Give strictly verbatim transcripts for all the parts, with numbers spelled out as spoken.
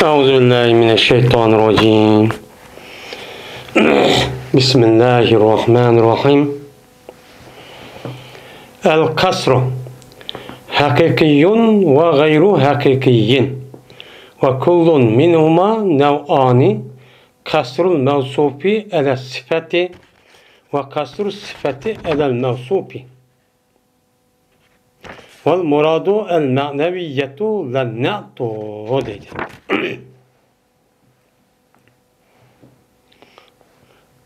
أعوذ بالله من الشيطان الرجيم. بسم الله الرحمن الرحيم. القصر حقيقي وغير حقيقي، وكل منهما نوعان، قصر الموصوف على الصفة، وقصر الصفة على الموصوف. والمراد المعنوية لا النعت دەيدۇ.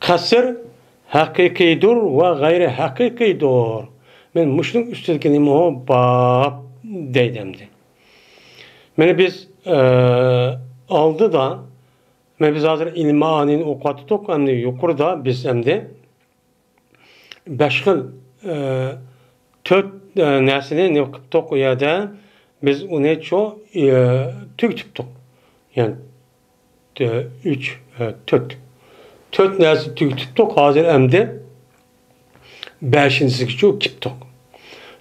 قەسر ھەقىقىيدۇر ۋە غەيرىي ھەقىقىيدۇر. مەن مۇشۇنىڭ ئۈستىدىكى نېمە بار دەيدۇ ئەمدى. مانا بىز، ئە، ئالدىدا، مانا بىز ھازىر ئىلمىي مائانىنى ئوقۇۋاتىدۇق، ئەمدى يۇقىرىدا بىز ئەمدى بەش خىل، ئە، تۆت، ئە، نەرسىنى نېمە قىپتۇق ئۇ يەردە؟ بىز ئۇنى چۇ، ئە، تۈگىتىپتۇق. يەنى، ئە، ئۈچ، ئە، تۆت. تۆت نەرسە تۈگىتىپتۇق، ھازىر ئەمدى بەشىنچىسىگىچۇ كېپتۇق.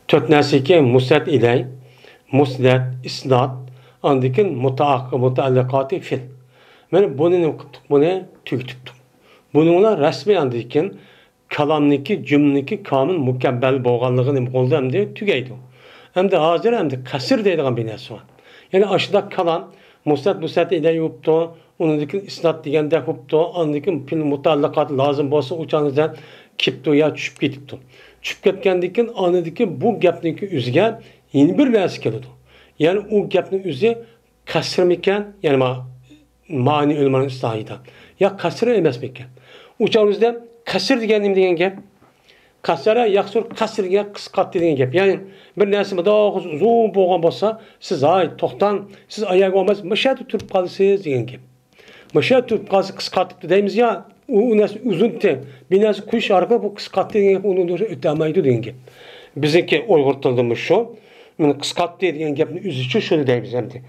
تۆت نەرسىكى مۇسنەد ئىلەي، مۇسنەد، ئىسناد، ئاندىن كېيىن مۇتەئەق-، مۇتەئەللىقاتى فىل. مانا بۇنى نېمە قىپتۇق؟ بۇنى تۈگىتىپتۇق. بۇنىڭ بىلەن رەسمىي ئاندىن كېيىن كالامنىكى، جۈملىنىكى كامىل مۇكەممەل بولغانلىقى نېمە بولدى، ئەمدى تۈگەيدۇ. ئەمدى ھازىر ئەمدى قەسر دەيدىغان بىر نەرسە بار. يەنى ئاشۇنداق كالام، مۇسنەد، مۇسنەد ئىلەي بوپتۇ، ئۇنىڭدىن كېيىن ئىسناد دېگەندەك بوپتۇ، ئاندىن كېيىن پىل مۇتەئەللىقات لازىم بولسا ئۇ چاغدا كېپتۇ يا چۈشۈپ كېتىپتۇ. چۈشۈپ كەتكەندىن كېيىن ئاندىن كېيىن بۇ گەپنىڭكى ئۆزىگە يەنە بىر نەرسە كېلىدۇ. يەنى ئۇ گەپنىڭ ئۆزى قەسرمىكەن؟ يەنى ما-، مائانى ئۆلىمانىڭ ئىستاھىدا. يا قەسر ئەمەسمىكەن؟ ئۇ چاغ بىزدە قەسر دېگەن نېمە دېگەن گەپ؟ قەسەرە يەقسۇر قەسر دېگەن قىسقارتتى دېگەن گەپ. يەنى بىر نەرسە مۇنداق ئۇزۇن بولغان بولسا، سىز ھاي توختاڭ، سىز ئاياغ ئالمايسىز، مۇشۇ يەردە تۇرۇپ قالىسىز دېگەن گەپ. مۇشۇ يەردە تۇرۇپ قالسا قىسقارتىپتۇ دەيمىز يا، ئۇ، ئۇ نەرسە ئۇزۇنتى، بىر نەرسە قويۇش ئارقىلىق بۇ قىسقارتتى دېگەن گەپ، ئۇنىڭ ئۆتەلمەيدۇ دېگەن گەپ. بىزنىڭكى ئۇيغۇر تىلىدا مۇشۇ. مانا قىسقارتتى دېگەن گەپنى ئۆزىچۇ شۇنى دەيمىز ئەمدى.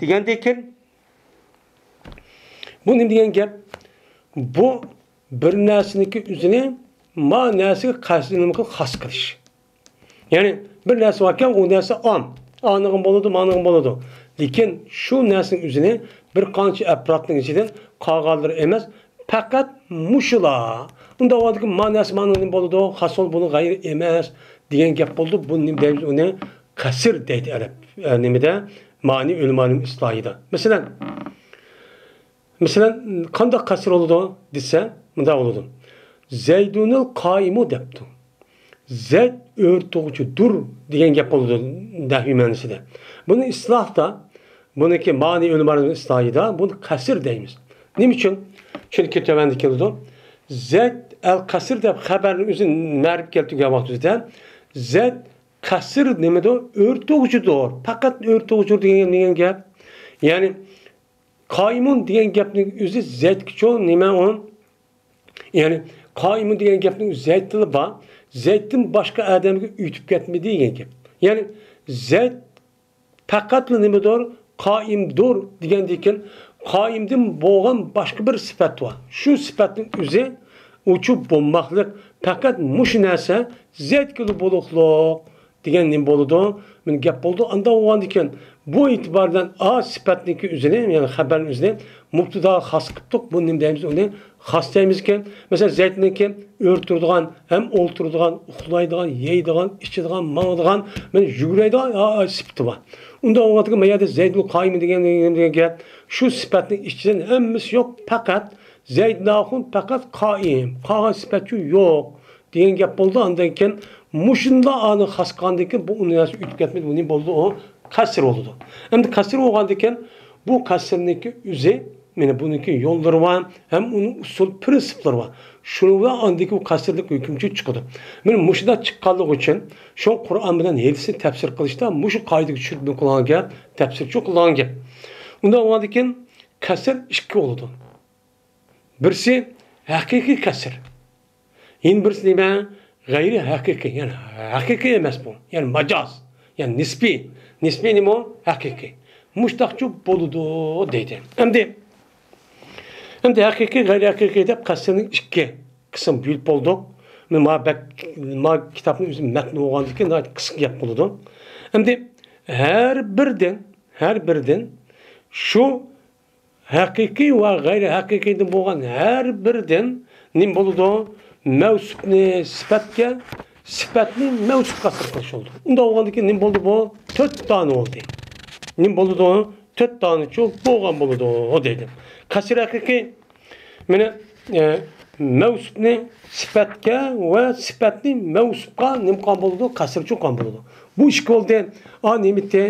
دېگەندىن كېيىن، بۇ نېمە دېگەن گەپ؟ بۇ بىر نەرسىنىڭكى ئۆزىنى ما نەرسىگە قەسىر نېمە قىلىپ خاس قىلىش. يەنى بىر نەرسە باركەن، ئۇ نەرسە ئام. ئانىغىمۇ بولىدۇ، مانىغىمۇ بولىدۇ. لېكىن شۇ نەرسىنىڭ ئۆزىنى بىر قانچە ئەپرادنىڭ ئىچىدىن قالغانلىرى ئەمەس، پەقەت مۇشۇلا. ئۇنداق بولغاندىكىن ما نەرسە مانىڭدىن بولىدۇ، خاس بولىدۇ، بۇنىڭ غەيرى ئەمەس دېگەن گەپ بولىدۇ. بۇنى نېمە دەيمىز؟ ئۇنى قەسر دەيدۇ ئەرەب، ئە، نېمىدە؟ مائانى ئۆلىمانىڭ ئىستىلاھىدا. مەسىلەن، مەسىلەن، قانداق قەسر بولىدۇ دېسە، مۇنداق بولىدۇ. زەيدۇنىل قائىمۇ دەپتۇ. زەيد ئۆرتىگۈچىدۇر دېگەن گەپ بولىدۇ نەھۋىي مەنىسىدە. بۇنى ئىستىلاھتا، بۇنىڭكى مائانى ئۆلىمانىڭ ئىستىلاھىدا بۇنى قەسر دەيمىز. نېمە ئۈچۈن؟ چۈنكى تۆۋەندە كېلىدۇ. زەيد ئەل قەسر دەپ خەبەرنى ئۆزى مەرىپە كەلتۈرگەن ۋاقتىدا زەيد قەسر نېمىدۇر؟ ئۆرتىگۈچىدۇر. پەقەت ئۆرتىگۈچىدۇر دېگەن، دېگەن گەپ. يەنى قائىمۇن دېگەن گەپنىڭ ئۆزى زەيدكىچۇ نېمە ئۇ؟ يەنى قائىمۇن دېگەن گەپنىڭ زەيدتىلا بار. زەيدتىن باشقا ئادەمگە ئۆتۈپ كەتمىدى دېگەن گەپ. يەنى زەيد پەقەتلا نېمىدۇر؟ قائىمدۇر دېگەندىن كېيىن قائىمدىن بولغان باشقا بىر سۈپەت بار. شۇ سۈپەتنىڭ ئۆزى ئۇچۇ بولماقلىق. پەقەت مۇشۇ نەرسە زەيدكىلا بولۇقلۇق. دېگەن نېمە بولىدۇ؟ مانا گەپ بولىدۇ. ئانداق بولغاندىكىن، بۇ ئېتىبار بىلەن ئا سۈپەتنىڭكى ئۆزىنى، يەنى خەبەرنىڭ ئۆزىنى مۇبتىداغا خاس قىپتۇق. بۇ نېمە دەيمىز؟ ئۇنى خاس دەيمىزكەن. مەسىلەن، زەيدنىڭكى ئۆرە تۇرىدىغان، ھەم ئولتۇرىدىغان، ئۇخلايدىغان، يەيدىغان، ئىچىدىغان، ماڭىدىغان، مانا يۈگۈرەيدىغان، ئا، ئا، سۈپىتى بار. ئۇنداق بولغاندىكىن، ما يەردە زەيدۇل قائىم دېگەن، دېگەن گەپ، شۇ سۈپەتنىڭ ئىچىدىن ھەممىسى يوق، پەقەت زەيدۇل ئاخۇن پەقەت قائىم، قالغان سۈپەتچۇ يوق. دېگەن گەپ بولىدۇ. ئاندىن كېيىن مۇشۇنداق ئانى خاس قىلغاندىن كېيىن بۇ ئۇنى ئۆتۈپ كەتمىدى، بۇنى بولدى ئۇ قەسر بولىدۇ. ئەمدى قەسر بولغاندىن كېيىن بۇ قەسرنىڭكى ئۆزى، مانا بۇنىڭكى يوللىرى بار، ھەم ئۇنىڭ ئۇسۇل پىرىنسىپلىرى بار. شۇنىڭ بىلەن ئاندىن كېيىن بۇ قەسرلىك ھۆكۈمچى چىقىدۇ. مانا مۇشۇنداق چىققانلىقى ئۈچۈن شۇ قۇرئان بىلەن ھەدىسنى تەپسىر قىلىشتا مۇشۇ قائىدىگە چۈشۈرۈپ قىلغان گەپ، تەپسىرچۇ قىلغان گەپ. ئۇنداق بولغاندىن كېيىن قەسر ئىككى بولىدۇ. بىرسى ھەقىقىي قەسر. يەنە بىرسى نېمە؟ غەيرىي ھەقىقىي، يەنى ھەقىقىي ئەمەس بۇ، يەنى ماجاز، يەنى نىسپىي. نىسپىي نېمە ئۇ؟ ھەقىقىي. مۇشتاقچۇ بولىدۇ دەيدۇ. ئەمدى، ئەمدى ھەقىقىي، غەيرىي ھەقىقىي دەپ قەسرنى ئىككى قىسىم بۆلۈپ بولدۇق. ما بەك، ما كىتابنىڭ ئۆزى مەتن بولغاندىكىن ناھايىتى قىسقا گەپ بولىدۇ. ئەمدى ھەر بىردىن، ھەر بىردىن شۇ ھەقىقىي ۋە غەيرىي ھەقىقىيدىن بولغان ھەر بىرىدىن نېمە بولىدۇ؟ مەۋسۇپنى سۈپەتكە، سۈپەتنى مەۋسۇپقا قەسر قىلىش بولىدۇ. ئۇنداق بولغاندىن كېيىن نېمە بولدى بۇ؟ تۆت دانە بولدى. نېمە بولىدۇ؟ تۆت دانىچۇ بولغان بولىدۇ دەيدۇ. قەسر ھەقىقىي مانا، ئە، مەۋسۇپنى سۈپەتكە ۋە سۈپەتنى مەۋسۇپقا نېمە قىلغان بولىدۇ؟ قەسر چوققان بولىدۇ. بۇ ئىككى بولدى. ئا نېمىتى؟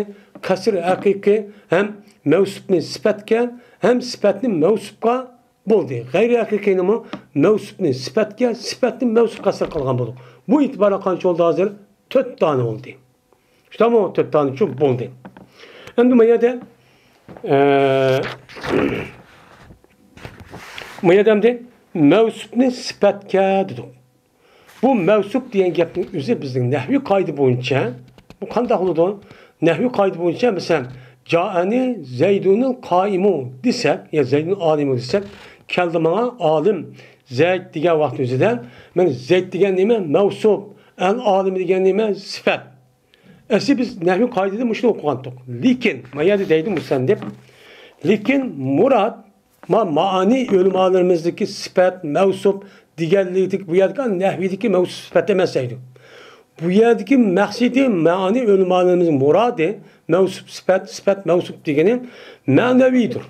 قەسر ھەقىقىي ھەم مەۋسۇپنى سۈپەتكە ھەم سۈپەتنى مەۋسۇپقا بولدى. غەيرىي ھەقىقىينىمۇ مەۋسۇپنى سۈپەتكە، سۈپەتنى مەۋسۇپقا قەسر قىلغان بولدۇق. بۇ ئېتىبارلىق قانچە بولدى ھازىر؟ تۆت دانە بولدى. شۇنداقمۇ؟ تۆت دانىچۇ بولدى. ئەمدى ما يەردە، ئە، ما يەردە ئەمدى مەۋسۇپنى سۈپەتكە دېدۇق. بۇ مەۋسۇپ دېگەن گەپنىڭ ئۆزى بىزنىڭ نەھۋىي قائىدە بويىچە، بۇ قانداق بولىدۇ؟ نەھۋىي قائىدە بويىچە، مەسىلەن، جائەنى زەيدۇنۇل قائىمۇ دېسەك، يا زەيدۇن ئالىمۇ دېسەك، كەلدى ماڭا ئالىم زەيد دېگەن ۋاقىت ئۆزىدە، مانا زەيد دېگەن نېمە؟ مەۋسۇپ. ئەل ئالىم دېگەن نېمە؟ سۈپەت. ئەسلى بىز نەھۋىي قائىدىدە مۇشۇنى ئوقۇغانتۇق. لېكىن، ما يەردە دەيدۇ مۇسەننىپ، لېكىن مۇراد، ما، مائانىي ئۆلىمالىرىمىزدىكى سۈپەت، مەۋسۇپ دېگەنلىكتىكى، بۇ يەردىكى نەھۋىدىكى مەۋسۇپ سۈپەت ئەمەس دەيدۇ. بۇ يەردىكى مەقسىتى، مائانىي ئۆلىمالىرىمىز مۇرادى، مەۋسۇپ سۈپەت، سۈپەت مەۋسۇپ دېگىنى مەنەۋىدۇر.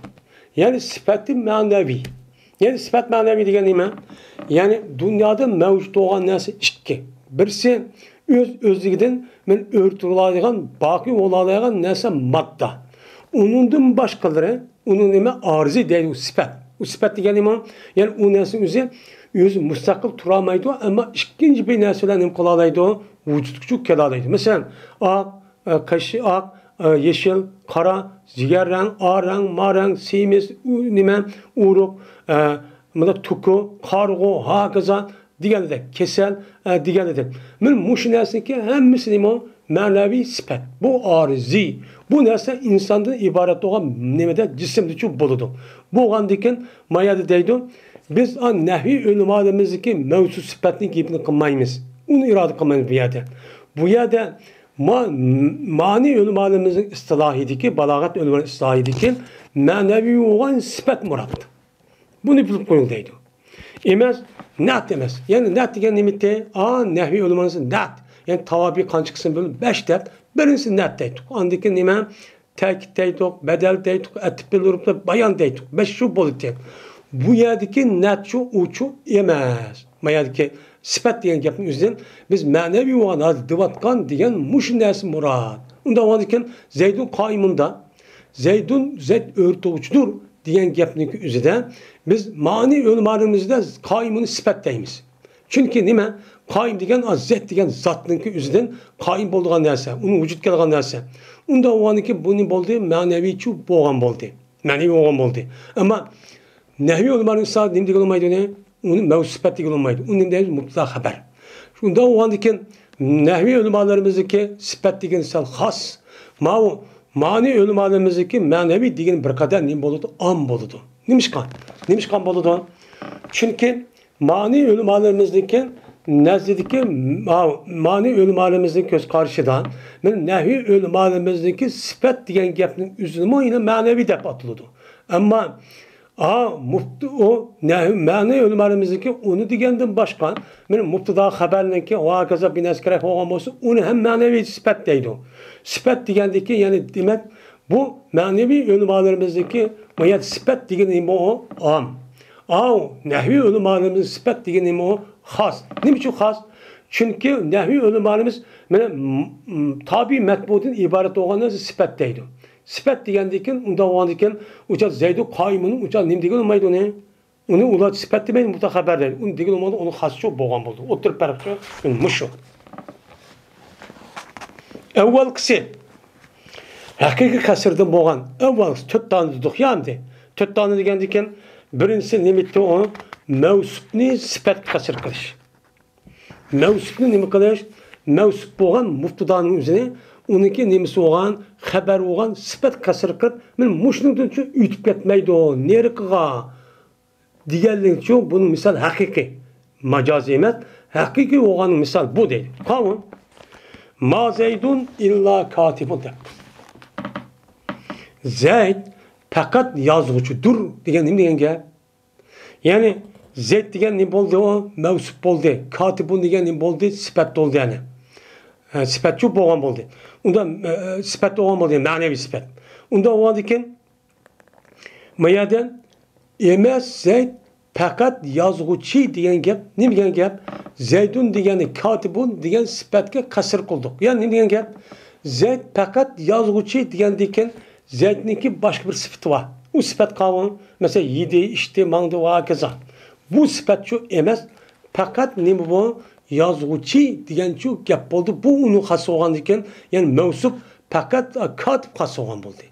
يەنى سۈپەتى مەنەۋى. يەنى سۈپەت مەنەۋى دېگەن نېمە؟ يەنى دۇنيادا مەۋجۇت بولغان نەرسە ئىككى. بىرسى ئۆز ئۆزلۈكىدىن مەن ئۆرتۈرۈلەيدىغان، باقىي بولالايدىغان نەرسە ماددا. ئۇنىڭدىن باشقىلىرى، ئۇنىڭ نېمە؟ ئارىزى دەيدۇ، سۈپەت. ئۇ سۈپەت دېگەن نېمە؟ يەنى ئۇ نەرسە ئۆزى، ئۆزى مۇستەقىل تۇرالمايدۇ، ئەمما ئىككىنچى بىر نەرسە بىلەن نېمە قىلالايدۇ؟ ۋۇجۇدقا كېلەلايدۇ. مەسىلەن، ئاق، ئە، قېشى ئاق، ئە، يېشىل، قارا، جىگەر رەڭ، ئا رەڭ، ما رەڭ، سېمىز، ئۇ، نېمە، ئورۇق، ئە، مانا توكى، قارىغۇ، ھاكازا دېگەندەك، كېسەل، ئە، دېگەندەك. مانا مۇشۇ نەرسىنىڭكى ھەممىسى نېمە؟ مەنەۋى سۈپەت. بۇ ئارىزى. بۇ نەرسە ئىنساندىن ئىبارەت بولغان نېمىدە، جىسىمدىچۇ بولىدۇ. بولغاندىكىن، ما يەردە دەيدۇ، بىز، ئا، نەھۋىي ئۆلىمالىرىمىزدىكى مەۋسۇپ سۈپەتنىڭ گېپىنى قىلمايمىز. ئۇنى ئىرادە قىلمايمىز بۇ يەردە. بۇ يەردە ما-، مانى ئۆلىمالىرىمىزنىڭ ئىستىلاھىدىكى، بالاغەت ئۆلىمالىرىنىڭ ئىستىلاھىدىكى مەنەۋىي بولغان سۈپەت مۇراد. بۇنى بىلىپ قويۇڭ دەيدۇ. ئەمەس، نەت ئەمەس. يەنى نەت دېگەن نېمىتى؟ ئا، نەھۋىي ئۆلىمالىرىمىز نەت. يەنى تاۋابى قانچە قىسىم بولۇپ، بەش دەپ، بىرىنچىسى نەت دەيدۇق. ئاندىن كېيىن نېمە؟ تەكىت دەيدۇق، بەدەل دەيدۇق، ئەتىپ بىلدۈرۈپ بايان دەيدۇق. بەش شۇ بولىدىكەن. بۇ يەردىكى نەتچۇ ئۇچۇ ئەمەس. ما يەردىكى سۈپەت دېگەن گەپنىڭ ئۆزىدىن بىز مەنەۋىي بولغان ھازىر دېۋاتقان دېگەن مۇشۇ نەرسە مۇراد. ئۇنداق بولغاندىكىن زەيدۇن قائىمۇندا، زەيدۇن، زەيد ئۆرتىگۈچىدۇر دېگەن گەپنىڭكى ئۆزىدە بىز مانى ئۆلىمالىرىمىزدا قائىمۇنى سۈپەت دەيمىز. چۈنكى نېمە؟ قائىم دېگەن، ئا، زەيد دېگەن زاتنىڭكى ئۆزىدىن قائىم بولىدىغان نەرسە، ئۇنىڭ ۋۇجۇدقا كەلگەن نەرسە. ئۇنداق بولغاندىكىن بۇ نېمە بولدى؟ مەنەۋىچۇ بولغان بولدى. مەنىۋى بولغان بولدى. ئەمما نەھۋىي ئۆلىمالىرىمىز نېمە دېگىلى بولمايدۇ ئۇنى؟ ئۇنى مەۋسۇپ سۈپەت دېگىلى بولمايدۇ. ئۇنى نېمە دەيمىز؟ مۇبتەدا خەبەر. شۇنداق بولغاندىكىن نەھۋىي ئۆلىمالىرىمىزدىكى سۈپەت دېگىنى سەل خاس. ماۋۇ مانى ئۆلىمالىرىمىزدىكى مەنەۋى دېگىنى بىر قەدەر نېمە بولىدۇ؟ ئام بولىدۇ. نېمىشقا؟ نېمىشقا ئام بولىدۇ؟ چۈنكى مانى ئۆلىمالىرىمىزنىڭكى نەزىرىدىكى، ما-، مانى ئۆلىمالىرىمىزنىڭ كۆز قارىشىدا، مانا نەھۋىي ئۆلىمالىرىمىزنىڭكى سۈپەت دېگەن گەپنىڭ ئۆزىنىمۇ يەنە مەنەۋى دەپ ئاتىلىدۇ. ئەمما، ئا، مۇپت-، ئۇ نەھۋ-، مەنە ئۆلىمالىرىمىزنىڭكى ئۇنى دېگەندىن باشقا، مانا مۇبتەدا خەبەرنىڭكى ۋە ھاكازا بىر نەرسە كېرەك بولغان بولسا، ئۇنى ھەم مەنەۋى سۈپەت دەيدۇ. سۈپەت دېگەندىكى، يەنى دېمەك، بۇ مەنىۋى ئۆلىمالىرىمىزدىكى ما يەردە سۈپەت دېگىنى نېمە ئۇ؟ ئام. ئاۋۇ نەھۋىي ئۆلىمالىرىمىز سۈپەت دېگىنى نېمە ئۇ؟ خاس. نېمە ئۈچۈن خاس؟ چۈنكى نەھۋىي ئۆلىمالىرىمىز مانا، م-، م-، تابىئىي مەتبۇئدىن ئىبارەت بولغان نەرسە سۈپەت دەيدۇ. سۈپەت دېگەندىكىن، ئۇنداق بولغاندىكىن، ئۇچا زەيدۇ قائىمۇنى ئۇچا نېمە دېگىلى بولمايدۇ ئۇنى؟ ئۇنى ئۇلار سۈپەت دېمەيدۇ، مۇبتەدا خەبەر دەيدۇ. ئۇنى دېگىلى بولمايدۇ، ئۇنى خاسچۇ بولغان بولىدۇ. ئوتتۇرا پەرق شۇ، مۇشۇ. ئەۋۋەلقىسى ھەقىقىي قەسىردىن بولغان، ئەۋۋەلقىسى تۆت دانە دېدۇق يا ئەمدى. تۆت دانە دېگەندىكىن، بىرىنچىسى نېمە ئىدى ئۇ؟ مەۋسۇپنى سۈپەتكە قەسر قىلىش. مەۋسۇپنى نېمە قىلىش؟ مەۋسۇپ بولغان مۇبتەدانىڭ ئۆزىنى، ئۇنىڭكى نېمىسى بولغان، خەبەر بولغان سۈپەت قەسر قىلىپ، مانا مۇشۇنىڭدىن ئۆتۈپ كەتمەيدۇ، نېرىقىغا دېگەنلىكچۇ، بۇنىڭ مىسال ھەقىقىي، ماجازىي ئەمەس، ھەقىقىي بولغان مىسال بۇ دەيدۇ. قاۋۇ، ما زەيدۇن ئىللا كاتىبۇن دەپ. زەيد پەقەت يازغۇچىدۇر دېگەن نېمە دېگەن گەپ؟ يەنى زەيد دېگەن نېمە بولدى ئۇ؟ مەۋسۇپ بولدى. كاتىبۇن دېگەن نېمە بولدى؟ سۈپەت بولدى يەنى. ھە، سۈپەتچۇ بولغان بولدى. ئۇندا، ئە، سۈپەت بولغان بولدى، مەنىۋى سۈپەت. ئۇندا بولغاندىكىن، ما يەردە ئەمەس زەيد پەقەت يازغۇچى دېگەن گەپ. نېمە دېگەن گەپ؟ زەيدۇن دېگەننى كاتىبۇن دېگەن سۈپەتكە قەسر قىلدۇق. يەنى نېمە دېگەن گەپ؟ زەيد پەقەت يازغۇچى دېگەندىكىن، زەيدنىڭكى باشقا بىر سۈپىتى بار. ئۇ سۈپەت قاۋۇ، مەسىلەن، يېدى، ئىچتى، ماڭدى ۋە ھاكازا. بۇ سۈپەتچۇ ئەمەس، پەقەت نېمە بۇ؟ يازغۇچى دېگەنچۇ گەپ بولدى. بۇ ئۇنىڭ خاس بولغاندىكىن، يەنى مەۋسۇپ پەقەت كاتىپ خاس بولغان بولدى.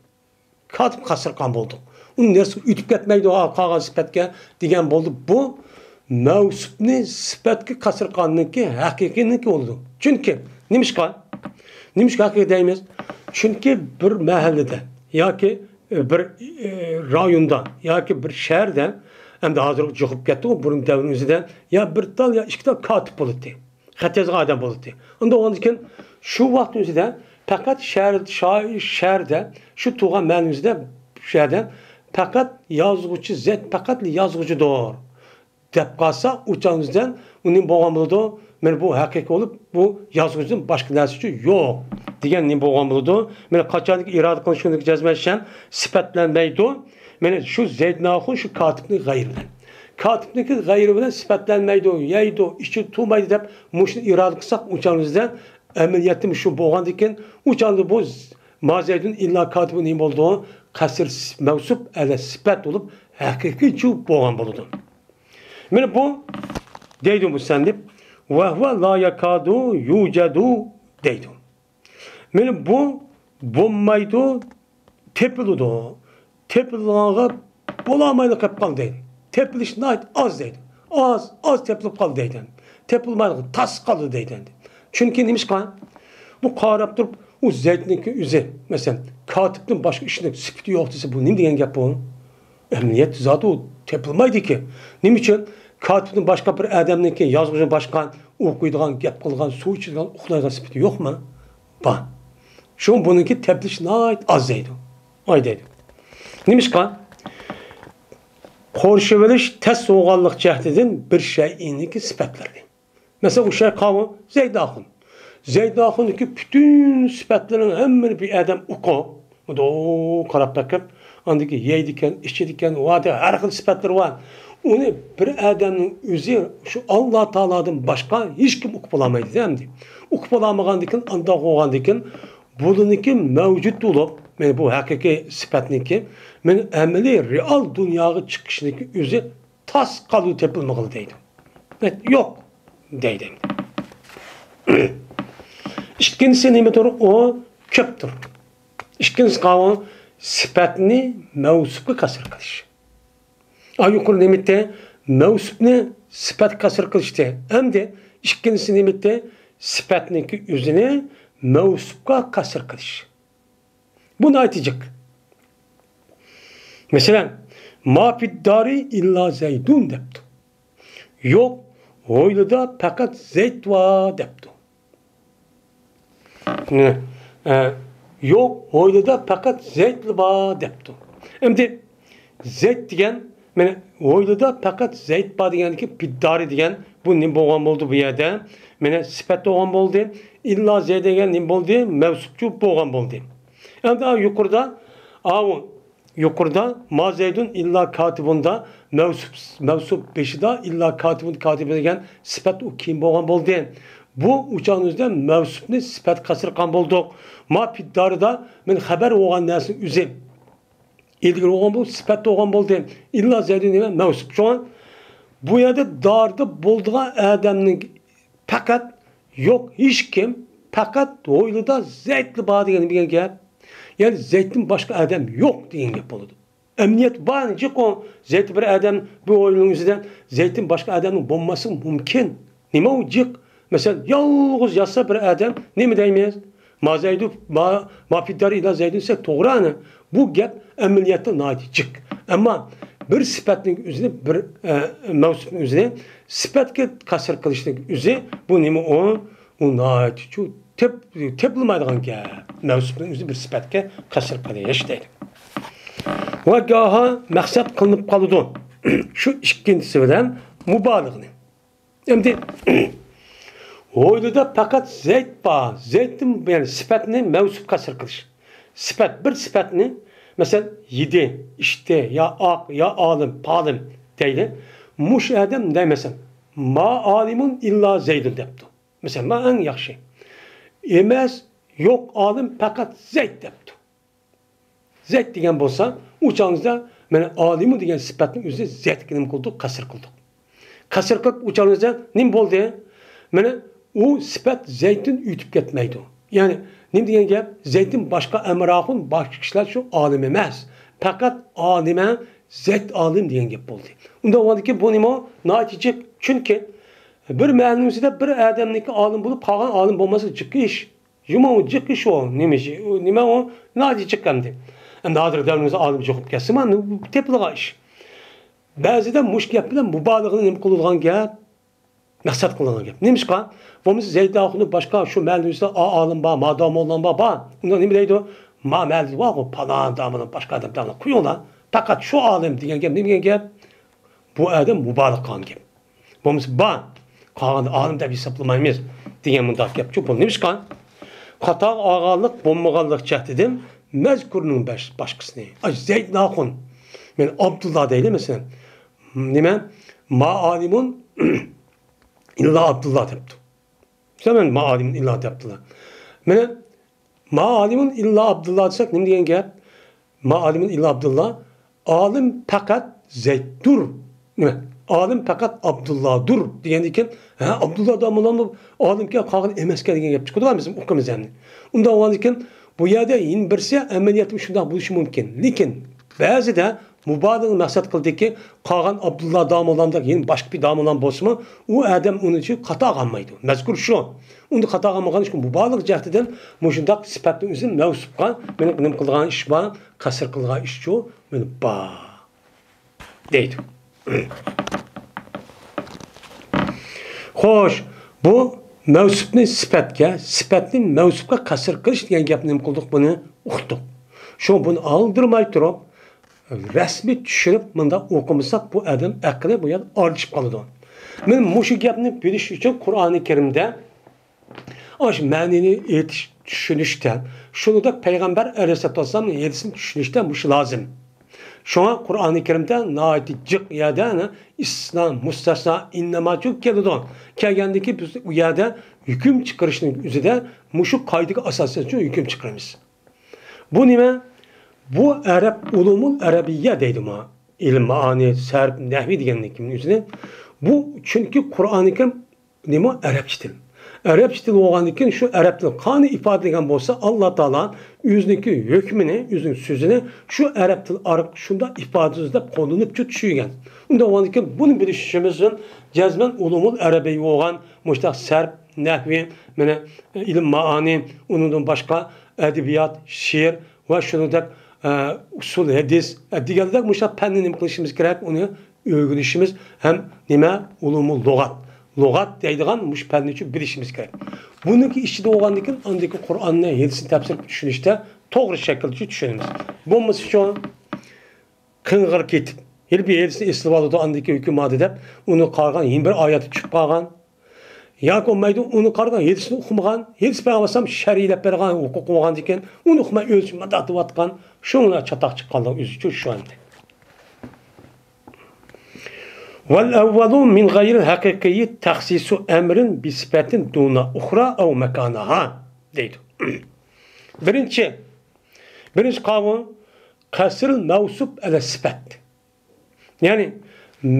كاتىپ قەسر قىلغان بولدۇق. ئۇنى نەرسىگە ئۆتۈپ كەتمەيدۇ، ھا، قالغان سۈپەتكە دېگەن بولدى. بۇ مەۋسۇپنى سۈپەتكە قەسر قىلغاننىڭكى ھەقىقىينىڭكى بولىدۇ. چۈنكى، نېمىشقا؟ نېمىشقا ھەقىقىي دەيمىز؟ چۈنكى بىر مەھەللىدە ياكى بىر، ئى، رايوندا ياكى بىر شەھەردە، ئەمدى ھازىر جۇغۇپ كەتتىغۇ، بۇرۇن دەۋرنىڭ ئۆزىدە يا بىر تال يا ئىككى تال كاتىپ بولاتتى. خەت يازغان ئادەم بولاتتى. ئۇندا ئۇنىڭدىن كېيىن شۇ ۋاقىتنىڭ ئۆزىدە پەقەت شەھەر، شا-، شەھەردە، شۇ تۇغان مەھەللىمىزدە، شۇ يەردە پەقەت يازغۇچى زەيد، پەقەت يازغۇچىدۇر دەپ قالسا، ئۇ چاغنىڭ ئۆزىدە ئۇ نېمە بولغان بولىدۇ؟ مانا بۇ ھەقىقىي بولۇپ، بۇ يازغۇچىدىن باشقا نەرسە ئۈچۈن يوق دېگەن نېمە بولغان بولىدۇ؟ مانا قاچانكى ئىرادە قىلىنىش كۈنىدىكى جەزمەن شەن سۈپەتلەنمەيدۇ. مانا شۇ زەيدۇن ئاخۇن شۇ كاتىپنىڭ غەيرى بىلەن. كاتىپنىڭكى غەيرى بىلەن سۈپەتلەنمەيدۇ، يەيدۇ، ئىچىدۇ تۇرمايدۇ دەپ مۇشۇنى ئىرادە قىلساق، ئۇ چاغنىڭ ئۆزىدە ئەمەلىيەتتە شۇ بولغاندىكىن، ئۇ چاغدا بۇ ز-، ما زەيدۇن ئىللا كاتىبۇن نېمە بولىدۇ؟ قەسر س-، مەۋسۇپ ئەلە سۈپەت بولۇپ، ھەقىقىيچۇ بولغان بولىدۇ. مانا بۇ دەيدۇ مۇسەننىپ، ۋەھۋە لا ياكادۇ يۇجەدۇ دەيدۇ. مانا بۇ بولمايدۇ، تېپىلىدۇ. تېپىلغانغا بولالمايلا قېلىپ قالدى دەيدۇ. تېپىلىش ناھايىتى ئاز دەيدۇ. ئاز، ئاز تېپىلىپ قالدى دەيدۇ. تېپىلمايدىغان تاس قالدى دەيدۇ. چۈنكى نېمىشقا؟ بۇ قاراپ تۇرۇپ، ئۇ زەيدنىڭكى ئۆزى، مەسىلەن، كاتىپتىن باشقا ئىشنىڭ سۈپىتى يوق دېسە، بۇ نېمە دېگەن گەپ بۇ؟ ئەمەلىيەتتە زادى ئۇ تېپىلمايدىكەن. نېمە ئۈچۈن؟ كاتىپتىن باشقا بىر ئادەمنىڭكى، يازغۇچىدىن باشقا ئوقۇيدىغان، گەپ قىلىدىغان، سۇ ئىچىدىغان، ئۇخلايدىغان سۈپىتى يوقمۇ؟ بار. شۇڭا بۇنىڭكى تېپىلىش ناھايىتى ئاز دەيدۇ. ئاي دەيدۇ. نېمىشقا؟ قورشىۋېلىش تەس بولغانلىق جەھىتىدىن بىر شەيئىنىڭكى سۈپەتلىرى. مەسىلەن، ئۇ شەي قاۋۇ زەيدۇن ئاخۇن. زەيدۇن ئاخۇننىڭكى پۈتۈن سۈپەتلىرىنىڭ ھەممىنى بىر ئادەم ئوقۇ. مۇنداق قاراپ بېقىپ، ئاندىن كېيىن يەيدىكەن، ئىچىدىكەن، ۋە ھەر خىل سۈپەتلىرى بار. ئۇنى بىر ئادەمنىڭ ئۆزى شۇ ئاللا تائالادىن باشقا ھېچكىم ئۇقۇپ بولالمايدۇ ئەمدى. ئۇقۇپ بولالمىغاندىكىن، ئانداق بولغاندىكىن، بۇلىنىڭكى مەۋجۇت بولۇپ، مانا بۇ ھەقىقىي سۈپەتنىڭكى، مانا ئەمەلىي رېئال دۇنياغا چىقىشنىڭكى ئۆزى تاس قالدى، تېپىلمىغىلى دەيدۇ. يوق دەيدۇ. ئىككىنچىسى نېمىدۇر؟ ئۇ كۆپتۇر. ئىككىنچىسى قاۋۇ سۈپەتنى مەۋسۇپقا قەسر قىلىش. ئا، يۇقىرى نېمىتى؟ مەۋسۇپنى سۈپەتكە قەسر قىلىشتى. ئەمدى ئىككىنچىسى نېمىتى؟ سۈپەتنىڭكى ئۆزىنى مەۋسۇپقا قەسر قىلىش. بۇ ناھايىتى جىق. مەسىلەن، ما فىددارى ئىللا زەيدۇن دەپتۇ. يوق، ھويلىدا پەقەت زەيد بار دەپتۇ. ئە، يوق، ھويلىدا پەقەت زەيدلا بار دەپتۇ. ئەمدى زەيد دېگەن، مانا، ھويلىدا پەقەت زەيد بار دېگەندىكى فىددارى دېگەن بۇ نېمە بولغان بولدى بۇ يەردە؟ مانا، سۈپەت بولغان بولدى. ئىللا زەيد دېگەن نېمە بولدى؟ مەۋسۇپچۇ بولغان بولدى. ئەمدى ئا، يۇقىرىدا، ئاۋۇ، يۇقىرىدا ما زەيدۇن ئىللا كاتىبۇندا مەۋسۇپ، مەۋسۇپ بېشىدا ئىللا كاتىبۇن، كاتىبۇن دېگەن سۈپەت ئۇ كېيىن بولغان بولدى. بۇ ئۇ چاغنىڭ ئۆزىدە مەۋسۇپنى سۈپەت قەسر قىلغان بولدۇق. ما فىددارىدا مانا خەۋەر بولغان نەرسىنىڭ ئۆزى ئىلگىرى بولغان بولۇپ، سۈپەت بولغان بولدى. ئىللا زەيدۇن دېگەن مەۋسۇپ. شۇڭا بۇ يەردە داردا بولىدىغان ئادەمنىڭ پەقەت يوق، ھېچكىم، پەقەت ھويلىدا زەيدلا بار دېگەن، دېگەن گەپ. يەنى زەيدتىن باشقا ئادەم يوق دېگەن گەپ بولىدۇ. ئەمەلىيەت بار، جىق ئۇ. زەيد بىر ئادەم بۇ ھويلىنىڭ ئۆزىدە زەيدتىن باشقا ئادەمنىڭ بولماسلىقى مۇمكىن. نېمە ئۇ جىق؟ مەسىلەن، يالغۇز ياتسا بىر ئادەم، نېمە دەيمىز؟ ما زەيدۇ، ما، ما فىددارى ئىللا زەيدۇن دېسەك توغرا ئەنە. بۇ گەپ ئەمەلىيەتتە ناھايىتى جىق. ئەمما بىر سۈپەتنىڭ ئۆزىنى، بىر، ئە، مەۋسۇپنىڭ ئۆزىنى سۈپەتكە قەسر قىلىشنىڭ ئۆزى، بۇ نېمە ئۇ؟ ئۇ ناھايىتى چۇ-، تېپ-، تېپىلمايدىغان گەپ. مەۋسۇپنىڭ ئۆزى بىر سۈپەتكە قەسر قىلىش دەيدۇ. ۋە گاھا مەقسەت قىلىنىپ قالىدۇ. شۇ ئىككىنچىسى بىلەن مۇبالىغىنى. ئەمدى ھويلىدا پەقەت زەيت بار. زەيتتىن، يەنى سۈپەتنى مەۋسۇپ قەسر قىلىش. سۈپەت، بىر سۈپەتنى، مەسىلەن، يېدى، ئىچتى، يا ئاق، يا ئالىم، پالىم دەيلى. مۇشۇ ئادەم دەي، مەسىلەن، ما ئالىمۇن ئىللا زەيدۇن دەپتۇ. مەسىلەن، ما ئەڭ ياخشى. ئەمەس، يوق ئالىم، پەقەت زەيت دەپتۇ. زەيت دېگەن بولسا، ئۇ چاغىمىزدا مانا ئالىمۇ دېگەن سۈپەتنىڭ ئۆزى زەيتكە نېمە قىلدۇق؟ قەسر قىلدۇق. قەسر قىلىپ ئۇ چاغىمىزدا نېمە بولدى؟ مانا ئۇ سۈپەت زەيتتىن ئۆتۈپ كەتمەيدۇ. يەنى نېمە دېگەن گەپ؟ زەيتتىن باشقا ئەمراخۇن، باشقا كىشىلەر شۇ ئالىم ئەمەس. پەقەت ئالىمە، زەيت ئالىم دېگەن گەپ بولدى. ئۇنداق بولغاندىكىن بۇ نېمە؟ ناھايىتى جىق. چۈنكى بىر مەھەللىنىڭ ئىچىدە بىر ئادەمنىڭكى ئالىم بولۇپ، قالغان ئالىم بولماسلىقى جىق ئىش. يۇمۇ جىق ئىش ئۇ، نېمە ئىش؟ ئۇ نېمە ئۇ؟ ناھايىتى جىق ئەمدى. ئەمدى ھازىر دەۋرىمىزدە ئالىم جىق بولۇپ كەتسىمۇ، ئەمدى بۇ تېپىلغان ئىش. بەزىدە مۇشۇ گەپ بىلەن مۇبالىغىنى نېمە قىلىدىغان گەپ؟ مەقسەت قىلىدىغان گەپ. نېمىشقا؟ بولمىسا زەيدى ئاخۇننى باشقا شۇ مەھەللىمىزدە ئا-، ئالىم بار، ما داموللام بار، بار. ئۇنداق نېمە دەيدۇ؟ ما مەھەللىدە بارغۇ، پالان داموللام، باشقا ئادەم داموللام قويۇڭلار. پەقەت شۇ ئالىم دېگەن گەپ نېمە دېگەن گەپ؟ بۇ ئادەم مۇبالىغە قىلغان گەپ. بولمىسا بار، قالغاننى ئالىم دەپ ھېسابلىمايمىز دېگەن مۇنداق گەپچۇ. بۇ نېمىشقا؟ خاتاغا ئالغانلىق بولمىغانلىق جەھىتىدىن مەزكۇرنىڭ بەش-، باشقىسىنى. ئاي، زەيد ئاخۇن. مەن ئابدۇللا دەيلى، مەسىلەن. نېمە؟ ما ئالىمۇن ئىللا ئابدۇللا دەپتۇ. مەسىلەن، ما ئالىمۇن ئىللا دەپتۇلا. مانا، ما ئالىمۇن ئىللا ئابدۇللا دېسەك، نېمە دېگەن گەپ؟ ما ئالىمۇن ئىللا ئابدۇللا. ئالىم پەقەت زەيتتۇر. نېمە؟ ئالىم پەقەت ئابدۇللادۇر دېگەندىن كېيىن، ھە، ئابدۇللا داموللاممۇ ئالىمكەن، قالغىنى ئەمەسكەن دېگەن گەپ چىقىدۇ، بىزنىڭ ئۇقۇمىمىز ئەمدى. ئۇنداق بولغاندىن كېيىن، بۇ يەردە يەنە بىرسى ئەمەلىيەتتە شۇنداق بولۇشى مۇمكىن. لېكىن بەزىدە مۇبالىغە مەقسەت قىلدىكى، قالغان ئابدۇللا داموللامدەك يەنە باشقا بىر داموللام بولسىمۇ، ئۇ ئادەم ئۇنى خاتا ئالمايدۇ. مەزكۇر شۇ. ئۇنى خاتا ئالمىغان ئىشقا مۇبالىغە جەھىتىدىن مۇشۇنداق سۈپەتنىڭ ئۆزىنى مەۋسۇپقا مېنىڭ نېمە قىلغان ئىش بار، قەسر قىلغان ئىشچۇ مېنى بار دەيدۇ. خوش، بۇ مەۋسۇپنى سۈپەتكە، سۈپەتنى مەۋسۇپقا قەسر قىلىش دېگەن گەپنى نېمە قىلدۇق؟ بۇنى ئۇقتۇق. شۇڭا بۇنى ئالدىرىماي تۇرۇپ، رەسمىي چۈشۈرۈپ مۇنداق ئوقۇمىساق، بۇ ئادەم ئەقلى بۇ يەردە ئاجىزىپ قالىدۇ. مەن مۇشۇ گەپنى بىلىش ئۈچۈن قۇرئانى كەرىمدە ئاشۇ مەنىنى ئېيتىش، چۈشىنىشتە، شۇنىڭدەك پەيغەمبەر ئەلەيھىسسالاتۇ ۋەسسالامنىڭ ھەدىسىنى چۈشىنىشتە مۇشۇ لازىم. شۇڭا قۇرئانى كەرىمدە ناھايىتى جىق يەردە ئىستىسنا، مۇستەسنا، ئىننەما كېلىدۇ. كەلگەندىكى بىز ئۇ يەردە ھۆكۈم چىقىرىشنىڭ ئۆزىدە مۇشۇ قائىدىگە ئاساسەن ھۆكۈم چىقىرىمىز. بۇ نېمە؟ بۇ ئەرەب، ئۇلۇمۇل ئەرەبىيە دەيدۇ ما. ئىلىم مائانى، سەرپ، نەھۋى دېگەننىڭ ئۆزىنى. بۇ چۈنكى قۇرئانى كەرىم نېمە؟ ئەرەبچە تىل. ئەرەبچە تىل بولغاندىن كېيىن شۇ ئەرەب تىلى قانى ئىپادىلىگەن بولسا، ئاللا تائالا ئۆزىنىڭكى ھۆكمىنى، ئۆزىنىڭ سۆزىنى شۇ ئەرەب تىلى ئارقىلىق شۇنداق ئىپادە سۆزلەپ قوللىنىپچۇ چۈشۈرگەن. ئۇنداق بولغاندىن كېيىن بۇنى بىلىش ئۈچۈن بىز جەزمەن ئۇلۇمۇل ئەرەبىي بولغان مۇشۇنداق سەرپ، نەھۋى، مانا، ئىلىم مائانى، ئۇنىڭدىن باشقا ئەدەبىيات، شېئىر ۋە شۇنىڭدەك، ئە، ئۇسۇل ھەدىس، ئە، دېگەندەك مۇشۇنداق پەننى نېمە قىلىشىمىز كېرەك؟ ئۇنى ئۆگىنىشىمىز ھەم نېمە؟ ئۇلۇمۇل لۇغات. لۇغات دەيدىغان مۇشۇ پەننى چۈ بىلىشىمىز كېرەك. بۇنىڭكى ئىچىدە بولغاندىن كېيىن، ئاندىن كېيىن قۇرئاننى، ھەدىسنى تەپسىر چۈشىنىشتە توغرا شەكىلدە چۈشىنىمىز. بولمىسىچۇ؟ قىڭغىر كېتىپ، ھېلى بىر ھەدىسنى ئېسىلىۋالىدۇ، ئاندىكى ھۆكۈم بار دەپ، ئۇنى قارىغان، يەنە بىر ئايەت چۈشۈپ قالغان. ياكى بولمايدۇ، ئۇنى قارىغان، ھەدىسنى ئۇقمىغان، ھەدىس پەيغەمبەر ئەلەيھىسسالام شەرھلەپ بەرگەن ھوقۇق بولغاندىكىن، ئۇنى ئۇقماي ئۆزى مۇنداق دەۋاتقان، شۇڭا چاتاق چىققانلىقى ئۆزىچۇ شۇ ئەمدى. ۋەل ئەۋۋەلۇ مىن غەيرىل ھەقىقىي تەخسىسۇ ئەمرىن بىسىپەتىن دۇنە ئۇخرا ئەۋ مەكانەھا دەيدۇ. بىرىنچى، بىرىنچى قانۇن، قەسرىل مەۋسۇپ ئەلە سىپەت. يەنى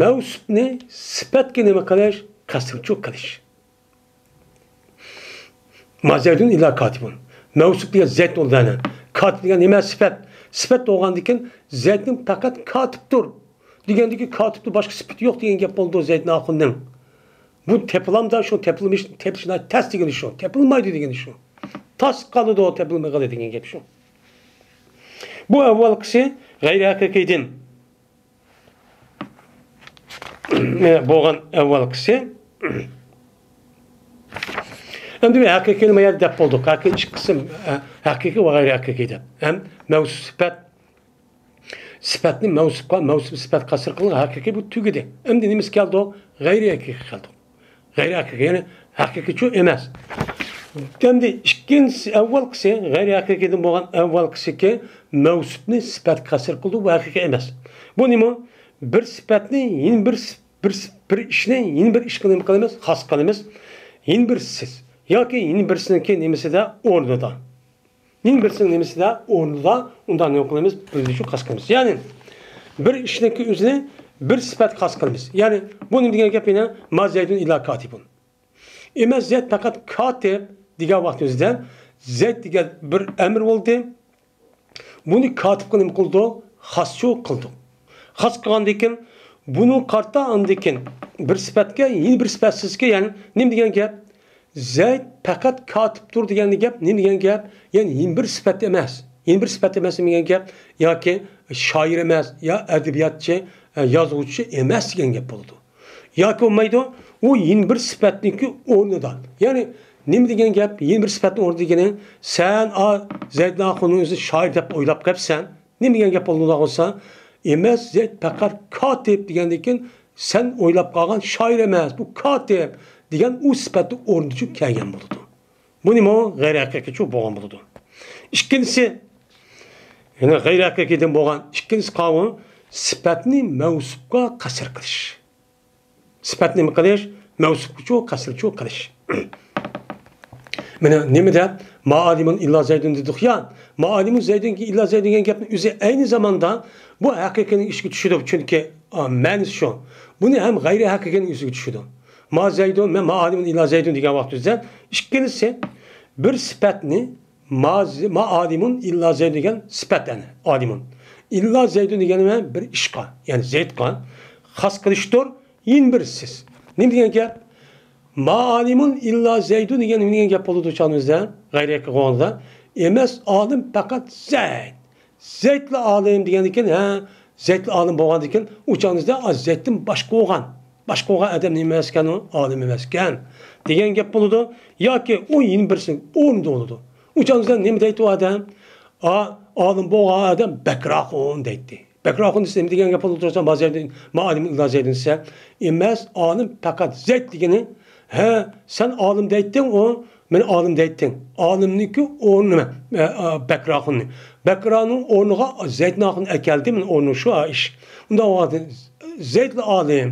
مەۋسۇپنى سىپەتكە نېمە قىلىش؟ قەسرچۇ قىلىش. ما زەيدۇن ئىللا كاتىبۇن. مەۋسۇپ دېگەن زەيد بولدى ئەنە. كاتىب دېگەن نېمە؟ سىپەت. سىپەت بولغاندىكىن زەيدنىڭ پەقەت كاتىپتۇر دېگەندىكى كاتىپتىن باشقا سىپىتى يوق دېگەن گەپ بولىدۇ زەيدنىڭ ئاخۇننىڭ. بۇ تېپىلامدا شۇ، تېپىلمىش، تېپىلىشى تەس دېگىنى شۇ. تېپىلمايدۇ دېگىنى شۇ. تاس قالىدۇ تېپىلمىغىلى دېگەن گەپ شۇ. بۇ ئەۋۋالقىسى غەيرىي ھەقىقىيدىن بولغان ئەۋۋالقىسى. ئەمدى بىر ھەقىقىينى ما يەردە دەپ بولدۇق. ھەقىقىي ئىككى قىسىم، ھەقىقىي ۋە غەيرىي ھەقىقىي دەپ. ھەم مەۋسۇپ سۈپەت، سۈپەتنى مەۋسۇپقا، مەۋسۇپ سۈپەتكە قەسر قىلغان ھەقىقىي بۇ تۈگىدى. ئەمدى نېمىسى كەلدۇق؟ غەيرىي ھەقىقىي كەلدۇق. غەيرىي ھەقىقىي، يەنى ھەقىقىيچۇ ئەمەس. ئەمدى ئىككىنچىسى، ئەۋۋالقىسى، غەيرىي ھەقىقىيدىن بولغان ئەۋۋالقىسىكى مەۋسۇپنى سۈپەتكە قەسر قىلدۇق، بۇ ھەقىقىي ئەمەس. بۇ نېمە؟ بىر سۈپەتنى يەنە بىر، بىر، بىر ئىشنى يەنە بىر ئىشقا نېمە قىلىمىز؟ خاس قىلىمىز. يەنە بىرسىز ياكى يەنە بىرسىنىڭكى نېمىسىدە، ئورنىدا. يەنە بىرسىنىڭ نېمىسىدە، ئورنىدا، ئۇنداق نېمە قىلىمىز؟ بىلدۈرۈشنى خاس قىلىمىز. يەنى بىر ئىشنىڭكى ئۆزىنى بىر سۈپەتكە خاس قىلىمىز. يەنى بۇ نېمە دېگەن گەپ يەنە؟ ما زەيدۇن ئىللا كاتىبۇن. ئەمەس زەيد پەقەت كاتىب دېگەن ۋاقتىمىزدا زەيد دېگەن بىر ئەمىر بولدى. بۇنى كاتىپقا نېمە قىلدۇق؟ خاسچۇ قىلدۇق. خاس قىلغاندىن كېيىن بۇنى قارىتا ئاندىن كېيىن بىر سۈپەتكە، يەنە بىر سۈپەتسىزكى، يەنى نېمە دېگەن گەپ؟ زەيد پەقەت كاتىپتۇر دېگەن گەپ نېمە دېگەن گەپ؟ يەنى يەنە بىر سۈپەت ئەمەس. يەنە بىر سۈپەت ئەمەس نېمە دېگەن گەپ؟ ياكى شائىر ئەمەس، يا ئەدەبىياتچى، يازغۇچى ئەمەس دېگەن گەپ بولىدۇ. ياكى بولمايدۇ، ئۇ يەنە بىر سۈپەتنىڭكى ئورنىدا. يەنى نېمە دېگەن گەپ؟ يەنە بىر سۈپەتنىڭ ئورنىدا دېگىنى، سەن ئا، زەيدىن ئاخۇننىڭ ئۆزىنى شائىر دەپ ئويلاپ قېلىپسەن. نېمە دېگەن گەپ بولىدۇ بولسا، ئەمەس زەيد پەقەت كاتىپ دېگەندىن كېيىن، سەن ئويلاپ قالغان شائىر ئەمەس، بۇ كاتىپ دېگەن ئۇ سۈپەتنىڭ ئورنىدا كەلگەن بولىدۇ. بۇ نېمە؟ غەيرىي ھەقىقىيچۇ بولغان بولىدۇ. ئىككىنچىسى، يەنى غەيرىي ھەقىقىيدىن بولغان ئىككىنچىسى قاۋۇل، سۈپەتنى مەۋسۇپقا قەسر قىلىش. سۈپەتنى نېمە قىلىش؟ مەۋسۇپقىچۇ، قەسرچۇ قىلىش. مانا نېمىدە؟ ما ئالىمۇن ئىللا زەيدۇن دېدۇق يا. ما ئالىمۇن زەيدۇن ئىللا زەيدۇن دېگەن گەپنىڭ ئۆزى ئەينى زاماندا بۇ ھەقىقىينىڭ ئىچىگە چۈشىدۇ. چۈنكى، ئا، مەنىسى شۇ. بۇنى ھەم غەيرىي ھەقىقىينىڭ ئۆزىگە چۈشىدۇ. ما زەيدۇن، مەن ما ئالىمۇن ئىللا زەيدۇن دېگەن ۋاقتىمىزدا ئىككىنچىسى بىر سۈپەتنى ما ز-، ما ئالىمۇن ئىللا زەيدۇن دېگەن سۈپەت، يەنى ئالىمۇن. ئىللا زەيدۇن دېگەن بىر ئىشقا، يەنى زەيدقا خاس قىلىشتۇر، يەنە بىرسىز. نېمە دېگەن گەپ؟ ما ئالىمۇن ئىللا زەيدۇن دېگەن نېمە دېگەن گەپ بولىدۇ چاغىمىزدا؟ غەيرىي ھەقىقىي بولغاندا، ئەمەس ئالىم پەقەت زەيد. زەيدلا ئالىم دېگەندىن كېيىن، ھە، زەيدلا ئالىم بولغاندىن كېيىن، ئۇ چاغىمىزدا، ئا، زەيدتىن باشقا بولغان، باشقا بولغان ئادەم نېمە ئەمەسكەن ئۇ؟ ئالىم ئەمەسكەن دېگەن گەپ بولىدۇ. ياكى ئۇ يەنە بىرسىنىڭ ئورنىدا بولىدۇ. ئۇ چاغدا نېمە دەيتتى ئۇ ئادەم؟ ئا، ئالىم بولغان ئادەم بەكراخۇن دەيتتى. بەكراخۇن دېسە نېمە دېگەن گەپ بولىدۇ دېسە، ما زەيدۇن، ما ئالىم ئىللا زەيدۇن دېسە، ئەمەس، ئالىم پەقەت زەيد دېگىنى، ھە، سەن ئالىم دەيتتىڭ، ئۇ مېنى ئالىم دەيتتىڭ. ئالىمنىڭكى ئورنى نېمە؟ ئە، ئە، بەكراخۇننى. بەكراخۇننىڭ ئورنىغا زەيدناخۇن ئەكەلدى، مېنى ئورنۇم شۇ، ئا، ئىش. ئۇنداق ۋاقىتتا زەيدلا ئالىم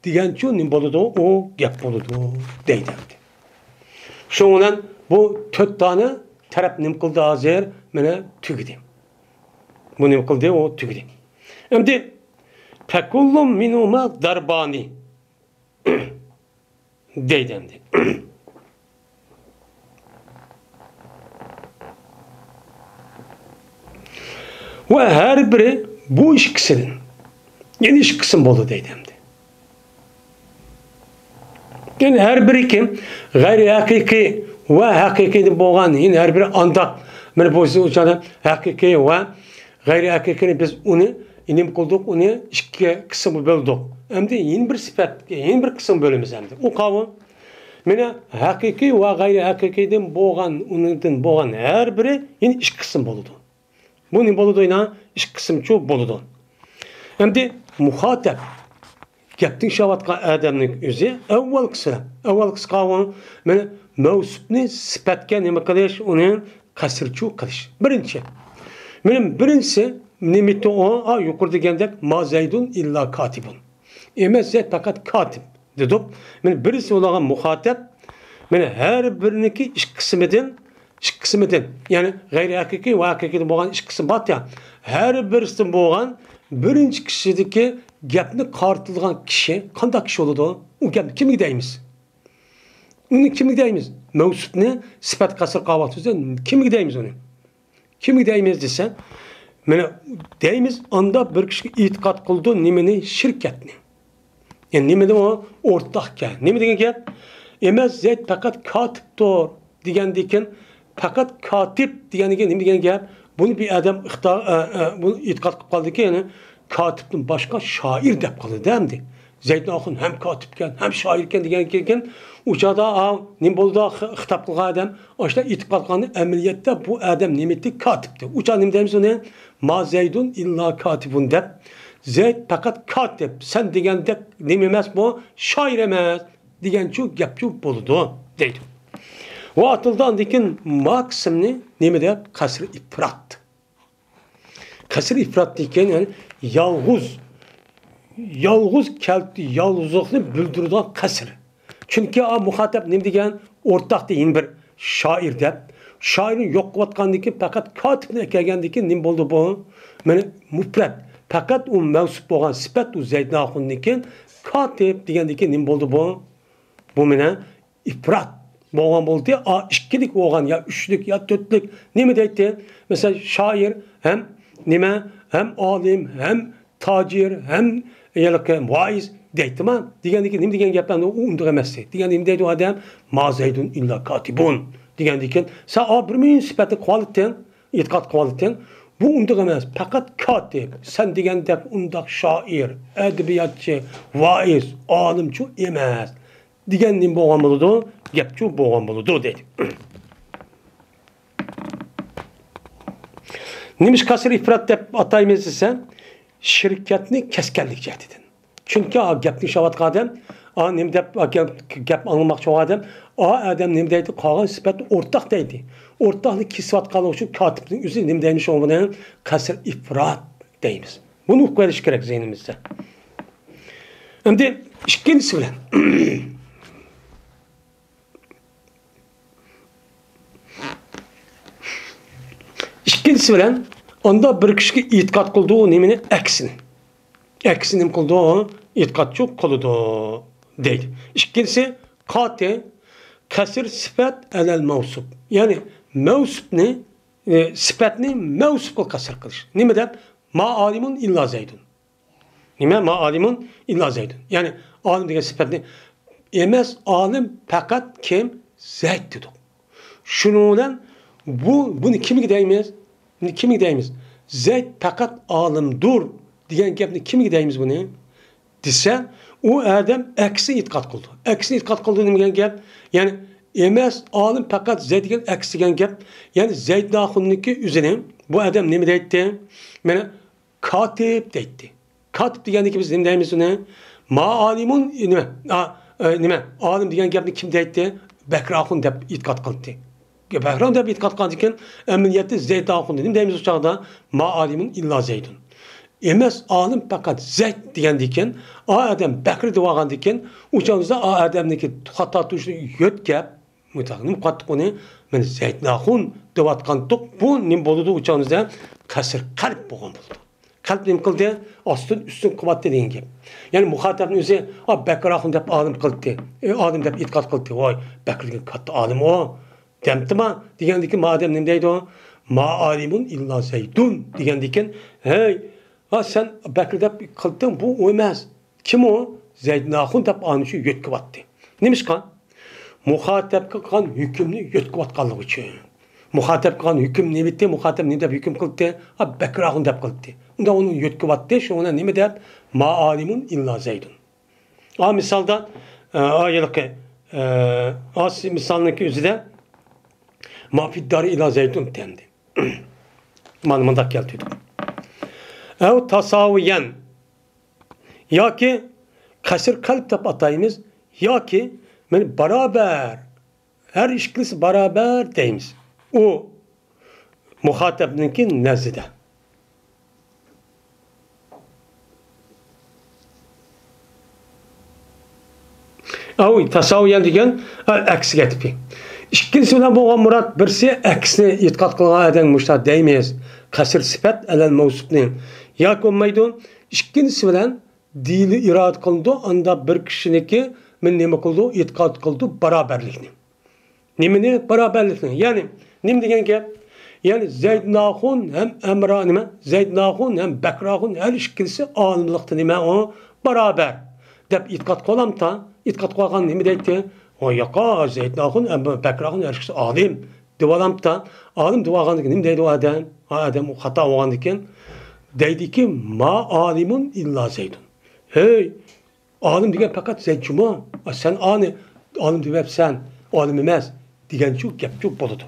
دېگەنچۇ نېمە بولىدۇ؟ ئۇ گەپ بولىدۇ دەيدۇ. شۇنىڭ بىلەن بۇ تۆت دانە تەرەپ نېمە قىلدى ھازىر؟ مانا تۈگىدى. بۇ نېمە قىلدى؟ ئۇ تۈگىدى. ئەمدى فەكۇللۇ مىنھۇما دەربانى دەيدۇ ئەمدى. ۋە ھەر بىرى بۇ ئىككىسىدىن، يەنى ئىككى قىسىم بولدى دەيدۇ ئەمدى. يەنى ھەر بىرى كىم؟ غەيرىي ھەقىقىي ۋە ھەقىقىيدىن بولغان، يەنى ھەر بىرى ئانداق. مانا بۇ ئۇچۇر ھەقىقىي ۋە غەيرىي ھەقىقىينى بىز ئۇنى نېمە قىلدۇق؟ ئۇنى ئىككى قىسىمغا بۆلدۇق. ئەمدى يەنە بىر سۈپەتكە، يەنە بىر قىسىم بۆلىمىز ئەمدى. ئۇ قاۋۇل. مانا ھەقىقىي ۋە غەيرىي ھەقىقىيدىن بولغان، ئۇنىڭدىن بولغان ھەر بىرى يەنە ئىككى قىسىم بولىدۇ. بۇ نېمە بولىدۇ؟ يەنە ئىككى قىسىمچۇ بولىدۇ. ئەمدى مۇخاتەب، گەپ تىڭشاۋاتقان ئادەمنىڭ ئۆزى ئەۋۋالقىسى، ئەۋۋالقىسى قاۋۇل، مانا مەۋسۇپنى سۈپەتكە نېمە قىلىش، ئۇنى قەسرچۇ قىلىش. بىرىنچى. مانا بىرىنچىسى نېمە ئىدى ئۇ؟ ئا، يۇقىرىدا دېگەندەك، ما زەيدۇن ئىللا كاتىبۇن. ئەمەس زەيد پەقەت كاتىب دېدۇق. مانا بىرسى بولغان مۇخاتەب، مانا ھەر بىرىنىڭكى ئىككى قىسمىدىن، ئىككى قىسمىدىن، يەنى غەيرىي ھەقىقىي ۋە ھەقىقىيدىن بولغان ئىككى قىسىم بار يا. ھەر بىرسىدىن بولغان بىرىنچى كىشىدىكى گەپنى قارىتىدىغان كىشى قانداق كىشى بولىدۇ؟ ئۇ گەپنى كىمگە دەيمىز؟ ئۇنى كىمگە دەيمىز؟ مەۋسۇپنى سۈپەت قەسر قىلغان ۋاقتىمىزدا كىمگە دەيمىز ئۇنى؟ كىمگە دەيمىز دېسە، مانا دەيمىز، ئاندا بىر كىشىگە ئېتىقاد قىلىدۇ، نېمىنى؟ شىركەتنى. يەنى نېمىدە ئۇ ئورتاقكەن؟ نېمە دېگەن گەپ؟ ئەمەس زەيد پەقەت كاتىپتۇر دېگەندىن كېيىن، پەقەت كاتىپ دېگەندىن كېيىن نېمە دېگەن گەپ؟ بۇنى بىر ئادەم ئىقتا-، ئە، ئە، بۇنى ئېتىقاد قىلىپ قالدىكى، يەنى كاتىپتىن باشقا شائىر دەپ قالىدۇ ئەمدى. زەيدىن ئاخۇن ھەم كاتىپكەن، ھەم شائىركەن دېگەن كېيىن، ئۇ چاغدا، ئا، نېمە بولىدۇ، خ-، خىتاب قىلغان ئادەم، ئاشۇنداق ئېيتىپ قالغاندا، ئەمەلىيەتتە بۇ ئادەم نېمە ئىدى؟ كاتىپتى. ئۇ چاغدا نېمە دەيمىز ئۇنى؟ ما زەيدۇن ئىللا كاتىبۇن دەپ، زەيد پەقەت كاتىپ، سەن دېگەندەك نېمە ئەمەس بۇ، شائىر ئەمەس دېگەنچۇ گەپچۇ بولىدۇ، دەيدۇ. ۋە ئاتىلىدۇ ئاندىن كېيىن ما قىسىمنى نېمە دەپ؟ قەسرى ئىپرات. قەسرى ئىپراتتىن كېيىن، يەنى يالغۇز، يالغۇز كەلتى، يالغۇزلۇقنى بىلدۈرىدىغان قەسر. چۈنكى ئا مۇخاتەپ نېمە دېگەن؟ ئورتاق دېگەن بىر شائىر دەپ. شائىرنى يوق قىلىۋاتقاندىن كېيىن، پەقەت كاتىپنى ئەكەلگەندىن كېيىن نېمە بولدى بۇ؟ مانا مۇپرەت. پەقەت ئۇ مەۋسۇپ بولغان سۈپەت ئۇ زەيدىن ئاخۇندىن كېيىن كاتىپ دېگەندىن كېيىن نېمە بولدى بۇ؟ بۇ مانا ئىپرات بولغان بولدى. ئا، ئىككىلىك بولغان يا ئۈچلۈك يا تۆتلۈك نېمە دەيتتى؟ مەسىلەن، شائىر ھەم نېمە، ھەم ئالىم، ھەم تاجىر، ھەم ھېلىقى ۋائىز دەيتتىما؟ دېگەندىن كېيىن نېمە دېگەن گەپلەرنى ئۇ ئۇنداق ئەمەستى. دېگەندە نېمە دەيدۇ ئادەم؟ ما زەيدۇن ئىللا كاتىبۇن. دېگەندىن كېيىن سەن ئا بىر مۇھىم سۈپەتنى قىلىۋالدىڭ، ئېتىقاد قىلىۋالدىڭ. بۇ ئۇنداق ئەمەس، پەقەت كاتىپ، سەن دېگەندەك ئۇنداق شائىر، ئەدەبىياتچى، ۋائىز، ئالىمچۇ ئەمەس. دېگەن نېمە بولغان بولىدۇ؟ گەپچۇ بولغان بولىدۇ دەيدۇ. نېمىشقا قەسرى ئىپرات دەپ ئاتايمىز دېسە، شىركەتنى كەسكەنلىك جەھىتىدىن. چۈنكى ئا گەپنى ئىشلەۋاتقان ئادەم، ئا نېمە دەپ، ئا گەپ، گەپ ئاڭلىماقچى بولغان ئادەم، ئا ئادەم نېمە دەيدۇ؟ قالغان سۈپەتتە ئورتاق دەيدۇ. ئورتاقنى كېسىۋاتقانلىقى ئۈچۈن كاتىپنىڭ ئۆزى نېمە دەيمىز شۇنىڭ بىلەن؟ قەسرى ئىپرات دەيمىز. بۇنى ئۇقۇپ ئېلىش كېرەك زېھنىمىزدە. ئەمدى ئىككىنچىسى بىلەن. ئىككىنچىسى بىلەن، ئاندا بىر كىشىگە ئېتىقاد قىلىدۇ نېمىنى؟ ئەكسىنى. ئەكسىنى نېمە قىلىدۇ؟ ئېتىقادچۇ قىلىدۇ دەيدۇ. ئىككىنچىسى، قاتى، قەسر سۈپەت ئەلەل مەۋسۇپ. يەنى مەۋسۇپنى، ئى، سۈپەتنى مەۋسۇپقا قەسر قىلىش. نېمە دەپ؟ ما ئالىمۇن ئىللا زەيدۇن. نېمە؟ ما ئالىمۇن ئىللا زەيدۇن. يەنى ئالىم دېگەن سۈپەتنى ئەمەس، ئالىم پەقەت كىم؟ زەيد دېدۇق. شۇنىڭ بىلەن بۇ، بۇنى كىمگە دەيمىز؟ بۇنى كىمگە دەيمىز؟ زەيد پەقەت ئالىمدۇر دېگەن گەپنى كىمگە دەيمىز بۇنى؟ دېسە، ئۇ ئادەم ئەكسىنى ئېتىقاد قىلىدۇ. ئەكسىنى ئېتىقاد قىلىدۇ دېگەن گەپ، يەنى ئەمەس، ئالىم پەقەت زەيد دېگەن ئەكسى دېگەن گەپ. يەنى زەيدىن ئاخۇننىڭكى ئۆزىنى بۇ ئادەم نېمە دەيتتى؟ مانا كاتىپ دەيتتى. كاتىپ دېگەندىن كېيىن بىز نېمە دەيمىز ئۇنى؟ ما ئالىمۇن، نېمە؟ ئا، ئە، نېمە؟ ئالىم دېگەن گەپنى كىم دەيتتى؟ بەكرى ئاخۇن دەپ ئېتىقاد قىلدى. بەكرى ئاخۇن دەپ ئېتىقاد قىلغاندىن كېيىن، ئەمەلىيەتتە زەيد ئاخۇن نېمە دەيمىز ئۇ چاغدا؟ ما ئالىمۇن ئىللا زەيدۇن. ئەمەس، ئالىم پەقەت زەيد دېگەندىن كېيىن، ئا ئادەم بەكرى دەۋالغاندىن كېيىن، ئۇ چاغدا ئا ئادەمنىڭكى خاتا تۇرۇشىنى يۆتكەپ، مۇتەقەللىم قاتتىق ئۇنى، مانا زەيدىن ئاخۇن دەۋاتقانتۇق، بۇ نېمە بولىدۇ ئۇ چاغدا؟ قەسرى قەلب بولغان بولىدۇ. قەلب نېمە قىلدى؟ ئاستىن ئۈستۈن قىلىۋاتتى دېگەن گەپ. يەنى مۇخاتەپنىڭ ئۆزى، ئا، بەكرى ئاخۇن دەپ ئالىم قىلدى. ئى، ئالىم دەپ ئېتىقاد قىلدى. ۋاي، بەكرى دېگەن كاتتا ئالىم ئۇ. دەمتىما دېگەندىكىن ما ئادەم نېمە دەيدۇ؟ ما ئالىمۇن ئىللا زەيدۇن دېگەندىكىن، ھەي، ھا، سەن بەكرى دەپ قىلدىڭ، بۇ ئۇ ئەمەس. كىم ئۇ؟ زەيدىن ئاخۇن دەپ ئانىشى يۆتكىۋاتتى. نېمىشقا؟ مۇخاتەپكە قىلغان ھۆكۈمنى يۆتكىۋاتقانلىقى ئۈچۈن. مۇخاتەپ قىلغان ھۆكۈم نېمىتى؟ مۇخاتەپ نېمە دەپ ھۆكۈم قىلدى؟ ھا، بەكرى ئاخۇن دەپ قىلدى. ئۇندا ئۇنى يۆتكىۋاتتى، شۇنىڭ بىلەن نېمە دەپ؟ ما ئالىمۇن ئىللا زەيدۇن. ئا مىسالدا، ئا، ھېلىقى، ئا، مىسالنىڭكى ئۆزىدە ما فىددارى ئىللا زەيدۇن دەمدى. مانا مۇنداق كەلتۈردۇق. ئەۋ تاساۋىيەن. ياكى قەسر قەلب دەپ ئاتايمىز. ياكى مانا بارابەر. ھەر ئىككىلىسى بارابەر دەيمىز. ئۇ مۇخاتەپنىڭكى نەزىدە. ئەۋ تاساۋىيەن دېگەن، ئە، ئەكسىگە ئەتىپى. ئىككىنچىسى بىلەن بولغان مۇراد، بىرسى ئەكسىنى ئېتىقاد قىلغان ئادەم مۇشۇنداق دەيمىز. قەسر سۈپەت ئەلەل مەۋسۇپنى. ياكى بولمايدۇ. ئىككىنچىسى بىلەن دېيىلى ئىرادە قىلىنىدۇ، ئاندا بىر كىشىنىڭكى مانا نېمە قىلىدۇ؟ ئېتىقاد قىلىدۇ بارابەرلىكنى. نېمىنى؟ بارابەرلىكنى. يەنى نېمە دېگەن گەپ؟ يەنى زەيدىن ئاخۇن ھەم ئەمرا نېمە؟ زەيدىن ئاخۇن ھەم بەكرى ئاخۇن ھەر ئىككىلىسى ئالىملىقتا نېمە ئۇ؟ بارابەر دەپ ئېتىقاد قىلامتا؟ ئېتىقاد قىلغان نېمە دەيتتى؟ ئۇ ياقا زەيدىن ئاخۇن ھەم بەكرى ئاخۇن ھەر ئىككىسى ئالىم دېۋالامتا؟ ئالىم دېۋالغاندىكىن نېمە دەيدۇ ئادەم؟ ئا ئادەم ئۇ خاتا بولغاندىكىن دەيدىكى، ما ئالىمۇن ئىللا زەيدۇن. ھەي، ئالىم دېگەن پەقەت سەن جۇمۇ. ئا، سەن ئانى ئالىم دەۋەپسەن، ئالىم ئەمەس دېگەنچۇ گەپچۇ بولىدۇ.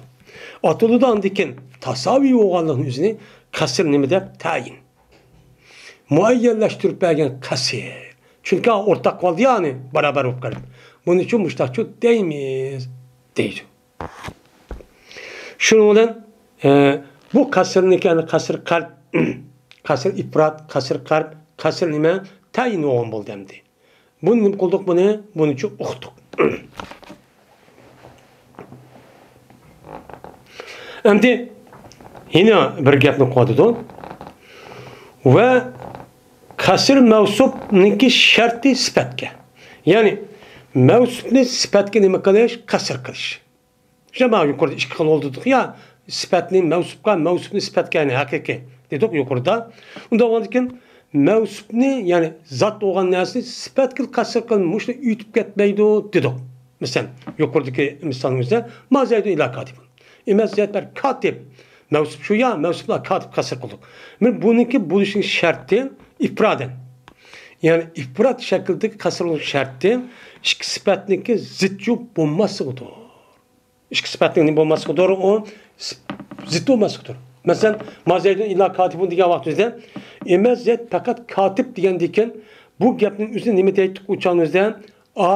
ئاتىلىدۇ ئاندىن كېيىن تاساۋى بولغانلىقنىڭ ئۆزىنى قەسىر نېمە دەپ تەيىن. مۇئەييەنلەشتۈرۈپ بەرگەن قەسىر. چۈنكى ئورتاق قالدى يەنى بارابەر بولۇپ قالدى. بۇنى ئۈچۈن مۇشتاقچۇ دەيمىز دەيدۇ. شۇنىڭ بىلەن، ئە، بۇ قەسىرنىكى، يەنى قەسىر قەلب، قەسىر ئىپرات، قەسىر قەلب، قەسىر نېمە؟ تەيىن بولغان بولدى ئەمدى. بۇنى نېمە قىلدۇق بۇنى؟ بۇنىچۇ ئۇقتۇق. ئەمدى يەنە بىر گەپنى قىلىۋاتىدۇ. ۋە قەسىر مەۋسۇپنىڭكى شەرتى سۈپەتكە. يەنى مەۋسۇپنى سۈپەتكە نېمە قىلىش؟ قەسىر قىلىش. شۇ مانا يۇقىرىدا ئىككى خىل بولدۇق يا، سۈپەتنى مەۋسۇپقا، مەۋسۇپنى سۈپەتكە، يەنى ھەقىقىي دېدۇق يۇقىرىدا. ئۇنداق بولغاندىكىن مەۋسۇپنى، يەنى زات بولغان نەرسىنى سۈپەتكە قەسىر قىلىپ مۇشۇنى ئۆتۈپ كەتمەيدۇ دېدۇق. مەسىلەن، يۇقىرىدىكى مىسالىمىزدا ما زەيدۇن ئىللا كاتىبۇن. ئەمەس زەيد بىر كاتىب. مەۋسۇپ شۇ يا، مەۋسۇپلا كاتىب قەسىر قىلدۇق. مانا بۇنىڭكى بولۇشىنىڭ شەرتى ئىپرادەن. يەنى ئىپراد شەكلىدىكى قەسىر بولۇش شەرتى ئىككى سۈپەتنىڭكى زىتى بولماسلىقىدۇر. ئىككى سۈپەتنىڭ نېمە بولماسلىقىدۇر؟ ئۇ زىت بولماسلىقىدۇر. مەسىلەن، ما زەيدۇن ئىللا كاتىبۇن دېگەن ۋاقتىمىزدا، ئەمەس زەيد پەقەت كاتىب دېگەندىكىن، بۇ گەپنىڭ ئۆزى نېمە دەيتتۇق ئۇ چاغنىڭىزدا؟ ئا،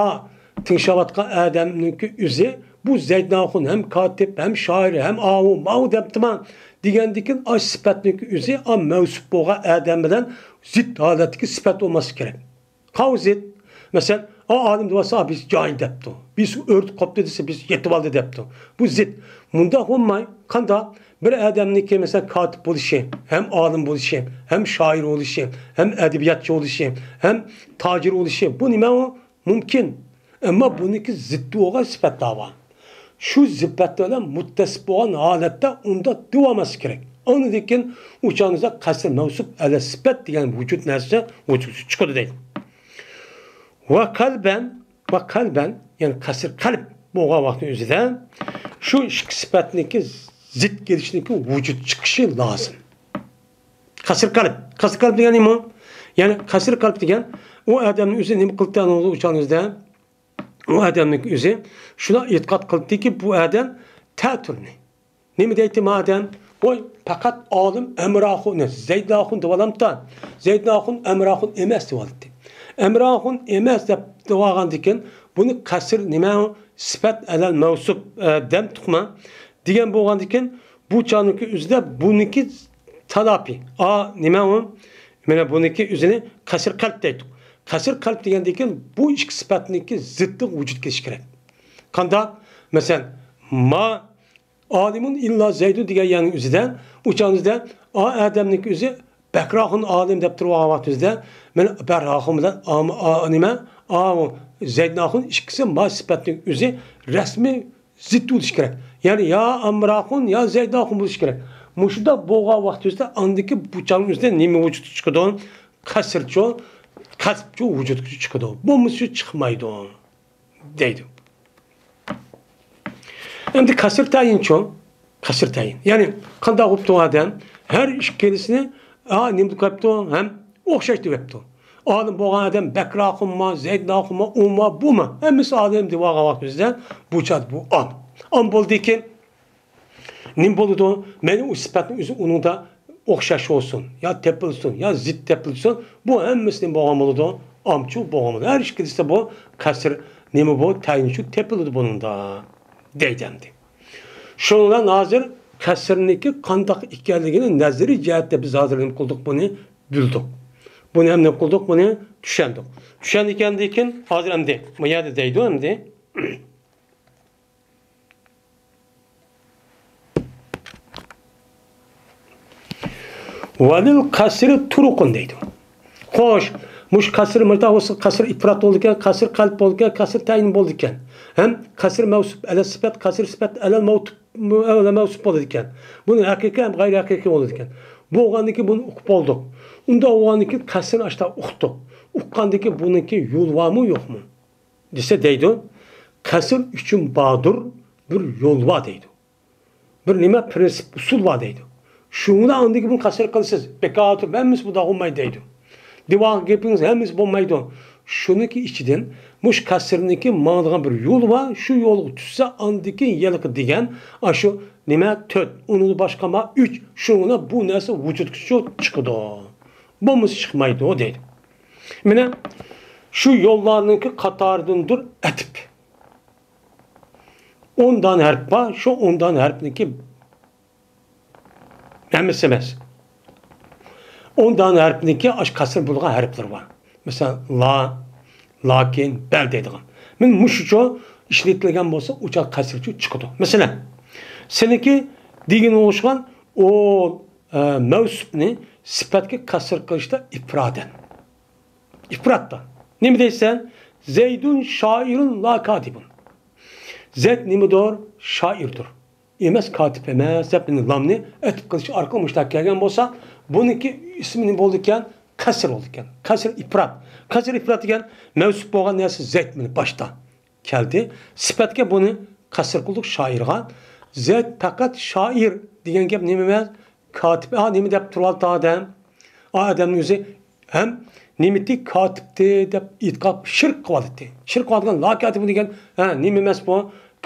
تىڭشاۋاتقان ئادەمنىڭكى ئۆزى، بۇ زەيدناخۇن ھەم كاتىب، ھەم شائىر، ھەم ئاۋۇ، ماۋۇ دەپتىما دېگەندىكىن، ئاش سۈپەتنىڭكى ئۆزى، ئا، مەۋسۇپ بولغان ئادەم بىلەن زىت ھالەتتىكى سۈپەت بولماسلىقى كېرەك. قاۋزىت. مەسىلەن، ئا، ئالىم دېۋالسا، «ئا، بىز جاھىل» دەپتۇ. «بىز ئۆرۈپ قاپتۇ» دېسە، «بىز يېتىۋالدى» دەپتۇ. بۇ زىت. مۇنداق بولماي، قانداق؟ بىر ئادەمنىڭكى، مەسىلەن، كاتىپ بولۇشى، ھەم ئالىم بولۇشى، ھەم شائىر بولۇشى، ھەم ئەدەبىياتچى بولۇشى، ھەم تاجىر بولۇشى. بۇ نېمە ئۇ؟ مۇمكىن. ئەمما بۇنىڭكى زىتى بولغان سۈپەتلەر بار. شۇ سۈپەت بىلەن مۇتتەسىپ بولغان ھالەتتە ئۇنداق دېۋالماسلىقى كېرەك. ئاندىن كېيىن ئۇ چاغنىڭدا قەسىر مەۋسۇپ ئەلە سۈپەت دېگەن ۋۇجۇد نەرسە ۋۇجۇدقا چىقىدۇ دەيدۇ. ۋە قەلبەن، ۋە قەلبەن، يەنى قەسىر قەلب بولغان ۋاقىتنىڭ ئۆزىدە شۇ ئىككى سۈپەتنىڭكى زىت كېلىشىنىڭكى ۋۇجۇد چىقىشى لازىم. قەسىر قەلب. قەسىر قەلب دېگەن نېمە؟ يەنى قەسىر قەلب دېگەن ئۇ ئادەمنىڭ ئۆزى نېمە قىلدى ئۇ چاغنىڭدا؟ ئۇ ئادەمنىڭ ئۆزى شۇنداق ئېتىقاد قىلدىكى، بۇ ئادەم تەتۈرنى. نېمە دەيتتى ما ئادەم؟ ۋاي، پەقەت ئالىم ئەمراخۇن، زەيداخۇن دېۋالامتا؟ زەيداخۇن ئەمراخۇن ئەمەس دېۋالاتتى. ئەمراخۇن ئەمەس دەپ دېۋالغاندىكىن، بۇنى قەسىر نېمە؟ سۈپەت ئەلەل مەۋسۇپ، ئە، دەمتۇقما دېگەن بولغاندىكىن، بۇ چاغنىڭكى ئۆزىدە بۇنىڭكى تالاپى. ئا، نېمە ئۇ؟ مانا بۇنىڭكى ئۆزىنى قەسىر قەلب دەيتتۇق. قەسىر قەلب دېگەندىن كېيىن بۇ ئىككى سۈپەتنىڭكى زىتلىق ۋۇجۇدقا كېلىشى كېرەك. قانداق؟ مەسىلەن، ما ئالىمۇن ئىللا زەيدۇن دېگەن يەرنىڭ ئۆزىدە، ئۇ چاغنىڭ ئۆزىدە ئا ئادەمنىڭكى ئۆزى بەكراخۇن ئالىم دەپ تۇرۇۋالغان ۋاقتىمىزدا، مانا بەكراخۇن بىلەن ئا-، ئا-، نېمە؟ ئاۋۇ زەيدناخۇن ئىككىسى ما سۈپەتنىڭ ئۆزى رەسمىي زىت بولۇشى كېرەك. يەنى يا ئەمراخۇن، يا زەيداخۇن بولۇشى كېرەك. مۇشۇنداق بولغان ۋاقتىمىزدا ئاندىكى بۇ چاغنىڭ ئۆزىدە نېمە ۋۇجۇدقا چىقىدۇ؟ قەسرچۇ، قەسپچۇ ۋۇجۇدقا چىقىدۇ. بولمىسا چىقمايدۇ دەيدۇ. ئەمدى قەسر تەيىنچۇ؟ قەسر تەيىن. يەنى قانداق بوپتۇ ئادەم؟ ھەر ئىككىلىسىنى، ئا، نېمە دەپ قويۇپتۇ؟ ھەم ئوخشاش دەپ قويۇپتۇ. ئالىم بولغان ئادەم بەكراخۇنما، زەيدناخۇنما، ئۇما، بۇما، ھەممىسى ئالىم دەپ ئالغان ۋاقتىمىزدا بۇ چاغدا بۇ ئام. ئام بولدىكىن، نېمە بولىدۇ؟ مەيلى ئۇ سۈپەتنىڭ ئۆزى ئۇنىڭدا ئوخشاش بولسۇن، يا تېپىلسۇن، يا زىت تېپىلسۇن، بۇ ھەممىسى نېمە بولغان بولىدۇ؟ ئامچۇ بولغان بولىدۇ. ھەر ئىككىلىسى بۇ قەسر نېمە بۇ؟ تەيىنچۇ تېپىلىدۇ بۇنىڭدا دەيدۇ ئەمدى. شۇنىڭ بىلەن ھازىر قەسرنىڭكى قانداق ئىكەنلىكىنى نەزەرىي جەھەتتە بىز ھازىر نېمە قىلدۇق بۇنى؟ بىلدۇق. بۇنى ھەم نېمە قىلدۇق؟ بۇنى چۈشەندۇق. چۈشەندىكەندىن كېيىن ھازىر ئەمدى بۇ يەردە دەيدۇ ئەمدى. ۋەلىل قەسرى تۇرۇقۇن دەيدۇ. خوش، مۇشۇ قەسر مۇنداق بولسا، قەسر ئىپرات بولىدىكەن، قەسر قەلب بولىدىكەن، قەسر تەيىن بولىدىكەن. ھەم قەسر مەۋسۇپ ئەلە سۈپەت، قەسر سۈپەت ئەلە مەۋتۇپ، ئەلە مەۋسۇپ بولىدىكەن. بۇنى ھەقىقىي ھەم غەيرىي ھەقىقىي بولىدىكەن. بولغاندىن كېيىن بۇنى ئۇقۇپ بولدۇق. ئۇنداق بولغاندىن كېيىن قەسرنى ئاشتا ئۇقتۇق. ئۇققاندىن كېيىن بۇنىڭكى يول بارمۇ يوقمۇ؟ دېسە دەيدۇ، قەسر ئۈچۈن باردۇر بىر يول بار دەيدۇ. بىر نېمە پىرىنسىپ، ئۇسۇل بار دەيدۇ. شۇڭا ئاندىن كېيىن بۇنى قەسر قىلىسىز. بىكار ئولتۇرۇپ ھەممىسى بۇنداق بولمايدۇ دەيدۇ. دېۋاغا گېپىڭىز ھەممىسى بولمايدۇ. شۇنىڭكى ئىچىدىن مۇشۇ قەسىرنىڭكى ماڭىدىغان بىر يولى بار، شۇ يولغا چۈشسە، ئاندىكىن ھېلىقى دېگەن، ئاشۇ نېمە، تۆت، ئۇنىڭدىن باشقا ما ئۈچ، شۇنىڭ بىلەن بۇ نەرسە ۋۇجۇدقا چىقىدۇ. بولمىسا چىقمايدۇ دەيدۇ. مانا شۇ يوللارنىڭكى قاتارىدىندۇر ئەتىپ. ئون دانە ھەرپ بار، شۇ ئون دانە ھەرپنىڭكى ھەممىسى ئەمەس. ئون دانە ھەرپنىڭكى ئاشۇ قەسىر بولغان ھەرپلىرى بار. مەسىلەن، لا، لاكىن، بەل دەيدىغان. مانا مۇشۇچۇ ئىشلىتىلگەن بولسا، ئۇچا قەسىرچۇ چىقىدۇ. مەسىلەن، سېنىڭكى دېگىنىگە ئوخشىغان ئۇ، ئە، مەۋسۇپنى سۈپەتكە قەسىر قىلىشتا ئىپرادەن. ئىپراتتا. نېمە دەيسەن؟ زەيدۇن شائىرۇن لا كاتىبۇن. زەيد نېمىدۇر؟ شائىردۇر. ئەمەس، كاتىپ ئەمەس دەپ مانا لامنى ئەتىپ قىلىش ئارقىلىق مۇشۇنداق كەلگەن بولسا، بۇنىڭكى ئىسمى نېمە بولىدىكەن؟ قەسر بولىدىكەن. قەسر ئىپرات. قەسر ئىپرات دېگەن مەۋسۇپ بولغان نەرسە زەيد مانا باشتا كەلدى. سۈپەتكە بۇنى قەسر قىلدۇق شائىرغا. زەيد پەقەت شائىر دېگەن گەپ نېمە ئەمەس؟ كاتىپ، ئا، نېمە دەپ تۇرۇۋالدى ئادەم؟ ئا، ئادەمنىڭ ئۆزى ھەم نېمىتى كاتىپتى دەپ ئېتىقاد شىرك قىلىۋالاتتى. شىرك قىلىۋاتقان لا كاتىبۇ دېگەن، ھە، نېمە ئەمەس بۇ؟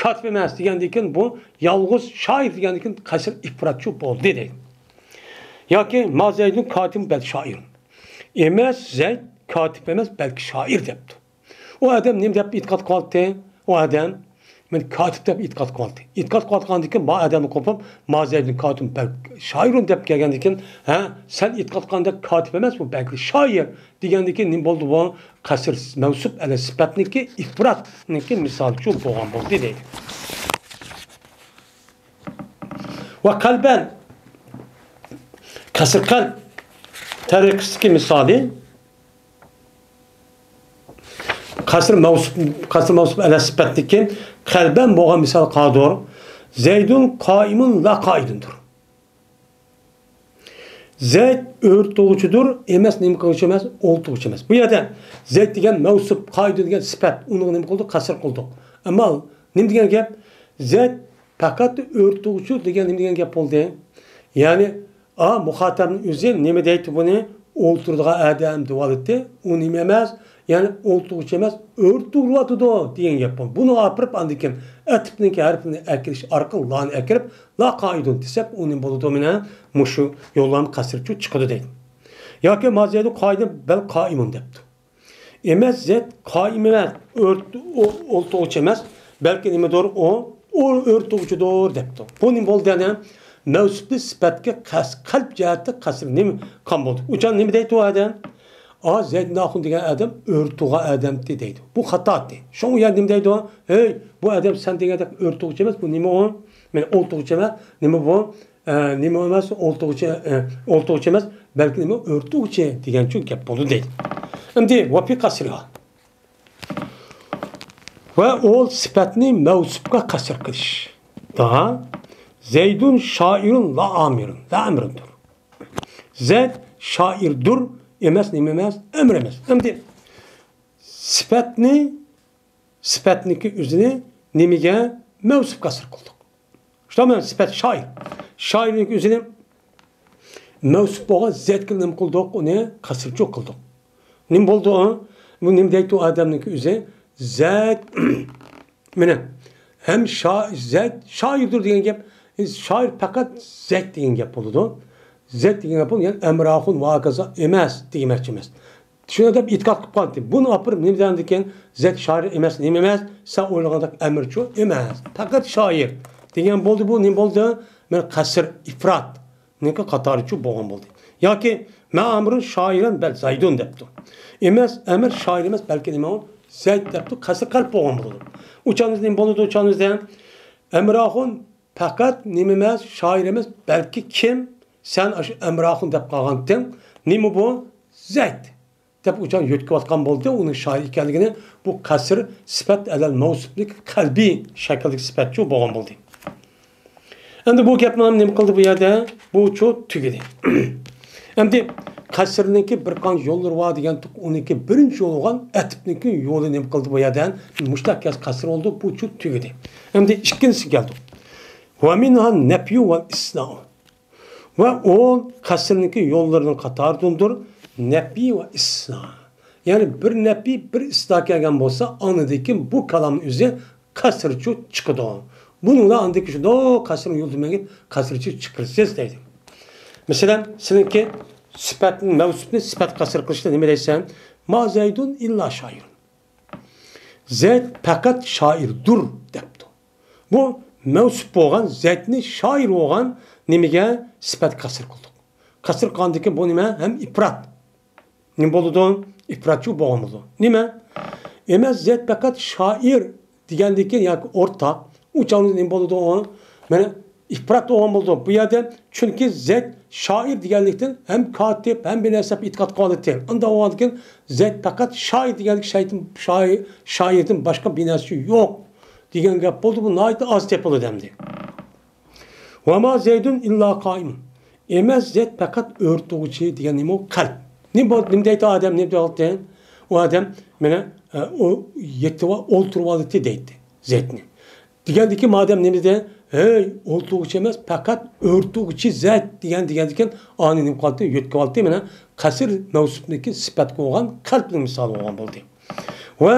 كاتىپ ئەمەس دېگەندىن كېيىن بۇ يالغۇز شائىر دېگەندىن كېيىن قەسر ئىپراتچۇ بولدى دەيدۇ. ياكى ما زەيدۇن كاتىبۇن بەل شائىر. ئەمەس، زەيد كاتىپ ئەمەس، بەلكى شائىر دەپتۇ. ئۇ ئادەم نېمە دەپ ئېتىقاد قىلاتتى؟ ئۇ ئادەم مەن كاتىپ دەپ ئېتىقاد قىلاتتى. ئېتىقاد قىلىۋاتقاندىن كېيىن ما ئادەمنى قوپۇپ، ما زەيدۇن كاتىبۇن بەل شائىرۇن دەپ كەلگەندىن كېيىن، ھە، سەن ئېتىقاد قىلغاندەك كاتىپ ئەمەس، بۇ بەلكى شائىر دېگەندىن كېيىن نېمە بولدى بۇ؟ قەسر مەۋسۇپ ئەلە سۈپەتنىڭكى ئىپراتنىڭكى مىسالىچۇ بولغان بولدى دەيدۇ. ۋە قەلبەن، قەسر قەلب تەرىقىسىدىكى مىسالى، قەسر مەۋسۇپ، قەسر مەۋسۇپ ئەلە سۈپەتتىكى قەلبەن بولغان مىسال قادۇر. زەيدۇن قائىمۇن لا قائىدۇندۇر. زەيد ئۆرتىغۇچىدۇر، ئەمەس نېمە قىلغۇچى ئەمەس، ئولتۇرغۇچى ئەمەس. بۇ يەردە زەيد دېگەن مەۋسۇپ، قائىدۇن دېگەن سۈپەت، ئۇنىڭغا نېمە قىلدۇق؟ قەسر قىلدۇق. ئەمما نېمە دېگەن گەپ؟ زەيد پەقەت ئۆرتىغۇچى دېگەن نېمە دېگەن گەپ بولدى؟ يەنى، ئا، مۇخاتەبنىڭ ئۆزى نېمە دەيتتى بۇنى؟ ئولتۇرىدىغان ئادەم دېۋالىتى. ئۇ نېمە ئەمەس؟ يەنى ئولتۇرغۇچى ئەمەس، ئۆرتىغۇلۇۋاتىدۇ دېگەن گەپ بولدى. بۇنى ئاپىرىپ ئاندىن كېيىن ئەتىپنىڭكى ھەرپىنى ئەكىرىش ئارقىلىق لانى ئەكىرىپ، لا قائىدۇن دېسەك، ئۇ نېمە بولىدۇ؟ مانا مۇشۇ يوللارنى قەسرچۇ چىقىدۇ دەيدۇ. ياكى ما زەيدۇن قائىدۇن بەل قائىمۇن دەپتۇ. ئەمەس، زەيد قائىم ئەمەس، ئۆرت-، ئو-، ئولتۇرغۇچى ئەمەس، بەلكى نېمىدۇر ئۇ؟ ئۇ ئۆرتىغۇچىدۇر دەپتۇ. بۇ نېمە بولدى يەنە؟ مەۋسۇپنى سۈپەتكە قەس-، قەلب جەھەتتە قەسر نېمە قان بولدى؟ ئۇچان نېمە دەيتتى ئۇ ئادەم؟ ئا، زەيدۇن ئاخۇن دېگەن ئادەم ئۆرتۇغان ئادەمتى دەيدۇ. بۇ خاتاتى. شۇڭا ئۇ يەردە نېمە دەيدۇ؟ ھەي، بۇ ئادەم سەن دېگەندەك ئۆرتۇغۇچى ئەمەس، بۇ نېمە ئۇ؟ مانا ئولتۇرغۇچى ئەمەس، نېمە بۇ؟ ئە، نېمە ئەمەس، ئولتۇرغۇچى، ئە، ئولتۇرغۇچى ئەمەس، بەلكى نېمە، ئۆرتىگۈچى دېگەنچۇ گەپ بولدى دەيدۇ. ئەمدى ۋە پى قەسرىھا. ۋە ئۇ سۈپەتنى مەۋسۇپقا قەسر قىلىش. دا، زەيدۇن شائىرۇن لا ئامىرۇن، لا ئامىرۇندۇر. زەيد شائىردۇر، ئەمەس، نېمە ئەمەس، ئەمىر ئەمەس. ئەمدى سۈپەتنى، سۈپەتنىڭكى ئۆزىنى نېمىگە؟ مەۋسۇپقا قەسر قىلدۇق. شۇنداقمۇ سۈپەت شائىر. شائىرنىڭ ئۆزىنى مەۋسۇپ بولغان زەيدكە نېمە قىلدۇق؟ ئۇنى قەسرچۇ قىلدۇق. نېمە بولدى ئۇ؟ بۇ نېمە دەيتتى ئۇ ئادەمنىڭكى ئۆزى؟ زەيد. مانا، ھەم شا-، زەيد شائىردۇر دېگەن گەپ، شائىر پەقەت زەيد دېگەن گەپ بولىدۇ. زەيد دېگەن گەپ بولىدۇ، يەنى ئەمراخۇن ۋە ھاكازا ئەمەس دېمەكچى ئەمەس. شۇنداق دەپ ئېتىقاد قىلىپ قالدى. بۇنى ئاپىرىپ نېمە دېگەندىكىن، زەيد شائىر ئەمەس، نېمە ئەمەس، سەن ئويلىغاندەك ئەمىرچۇ ئەمەس. پەقەت شائىر دېگەن بولدى بۇ، نېمە بولدى؟ مانا قەسر ئىپراتنىڭكى قاتارىچۇ بولغان بولدى. ياكى مە ئامىرۇن شائىرەن بەل زايدۇن دەپتۇ. ئەمەس، ئەمىر شائىر ئەمەس، بەلكى نېمە ئۇ؟ زەيد دەپتۇ، قەسر قەلب بولغان بولىدۇ. ئۇ چاغنىڭىزدا نېمە بولىدۇ؟ ئۇ چاغنىڭىزدا ئەمراخۇن پەقەت نېمە ئەمەس، شائىر ئەمەس، بەلكى كىم؟ سەن ئاشۇ ئەمراخۇن دەپ قالغانتىڭ، نېمە بۇ؟ زەيد دەپ ئۇچان يۆتكىۋاتقان بولدى، ئۇنىڭ شائىر ئىكەنلىكىنى بۇ قەسر سۈپەت ئەلەل مەۋسۇپنىڭ قەلبىي شەكىلدىكى سۈپەتچۇ بولغان بولدى. ئەمدى بۇ گەپنى نېمە قىلدى بۇ يەردە؟ بۇچۇ تۈگىدى. ئەمدى قەسرنىڭكى بىر قانچە يوللىرى بار دېگەنتۇق، ئۇنىڭكى بىرىنچى يولى بولغان ئەتىپنىڭكى يولى نېمە قىلدى بۇ يەردە؟ مۇشتەك قەسر بولدى، بۇچۇ تۈگىدى. ئەمدى ئىككىنچىسى كەلدى. ۋە مىنھا نەپيۇ ۋەل ئىسناء. ۋە ئۇ قەسرنىڭكى يوللىرىنىڭ قاتارىدىندۇر نەپي ۋە ئىسنا. يەنى بىر نەپى، بىر ئىسپات كەلگەن بولسا، ئاندىن كېيىن بۇ كالامنىڭ ئۆزى قەسرچۇ چىقىدۇ. بۇنىڭدا ئاندىن كېيىن شۇنداق قەسرنىڭ يولىدىن مېڭىپ، قەسرچۇ چىقىرىسىز دەيدۇ. مەسىلەن، سېنىڭكى سۈپەتنى، مەۋسۇپنى سۈپەت قەسر قىلىشتا نېمە دەيسەن؟ ما زەيدۇن ئىللا شائىرۇن. زەيد پەقەت شائىردۇر دەپتۇ. بۇ مەۋسۇپ بولغان، زەيدنى شائىر بولغان نېمىگە سۈپەت قەسر قىلدۇق. قەسر قىلغاندىكىن بۇ نېمە؟ ھەم ئىپرات. نېمە بولىدۇ؟ ئىپراتچۇ بولغان بولىدۇ. نېمە؟ ئەمەس، زەيد پەقەت شائىر دېگەندىكىن ياكى ئورتاق. ئۇ چاغدا نېمە بولىدۇ ئۇ؟ مانا ئىپرات بولغان بولىدۇ. بۇ يەردە چۈنكى زەيد شائىر دېگەنلىكتىن ھەم كاتىپ، ھەم بىر نەرسە دەپ ئېتىقاد قىلىۋالىدۇ. ئۇنداق بولغاندىكىن زەيد پەقەت شائىر دېگەنلىك شايىتىن-، شائىر، شائىردىن باشقا بىر نەرسە يوق دېگەن گەپ بولدى. بۇ ناھايىتى ئاز تېپىلىدۇ ئەمدى. ۋە ما زەيدۇن ئىللا قائىمۇن. ئەمەس، زەيد پەقەت ئۆرتىگۈچى دېگەن نېمە ئۇ؟ قەلب. نېمە بولدى؟ نېمە دەيدۇ ئادەم؟ نېمە دەيدۇ؟ ئۇ ئادەم مانا، ئە، ئۇ يېتىۋا-، ئولتۇرۇۋالدى دەيدۇ زەيدنى. دېگەندىكىن مادەم نېمە دېدى؟ ھەي، ئولتۇرغۇچى ئەمەس، پەقەت ئۆرتىگۈچى زەيد دېگەن، دېگەندىكىن ئانى نېمە قىلاتتى؟ يۆتكىۋالدى. مانا قەسر مەۋسۇپنىكى سۈپەتكە بولغان قەلبنىڭ مىسالى بولغان بولدى. ۋە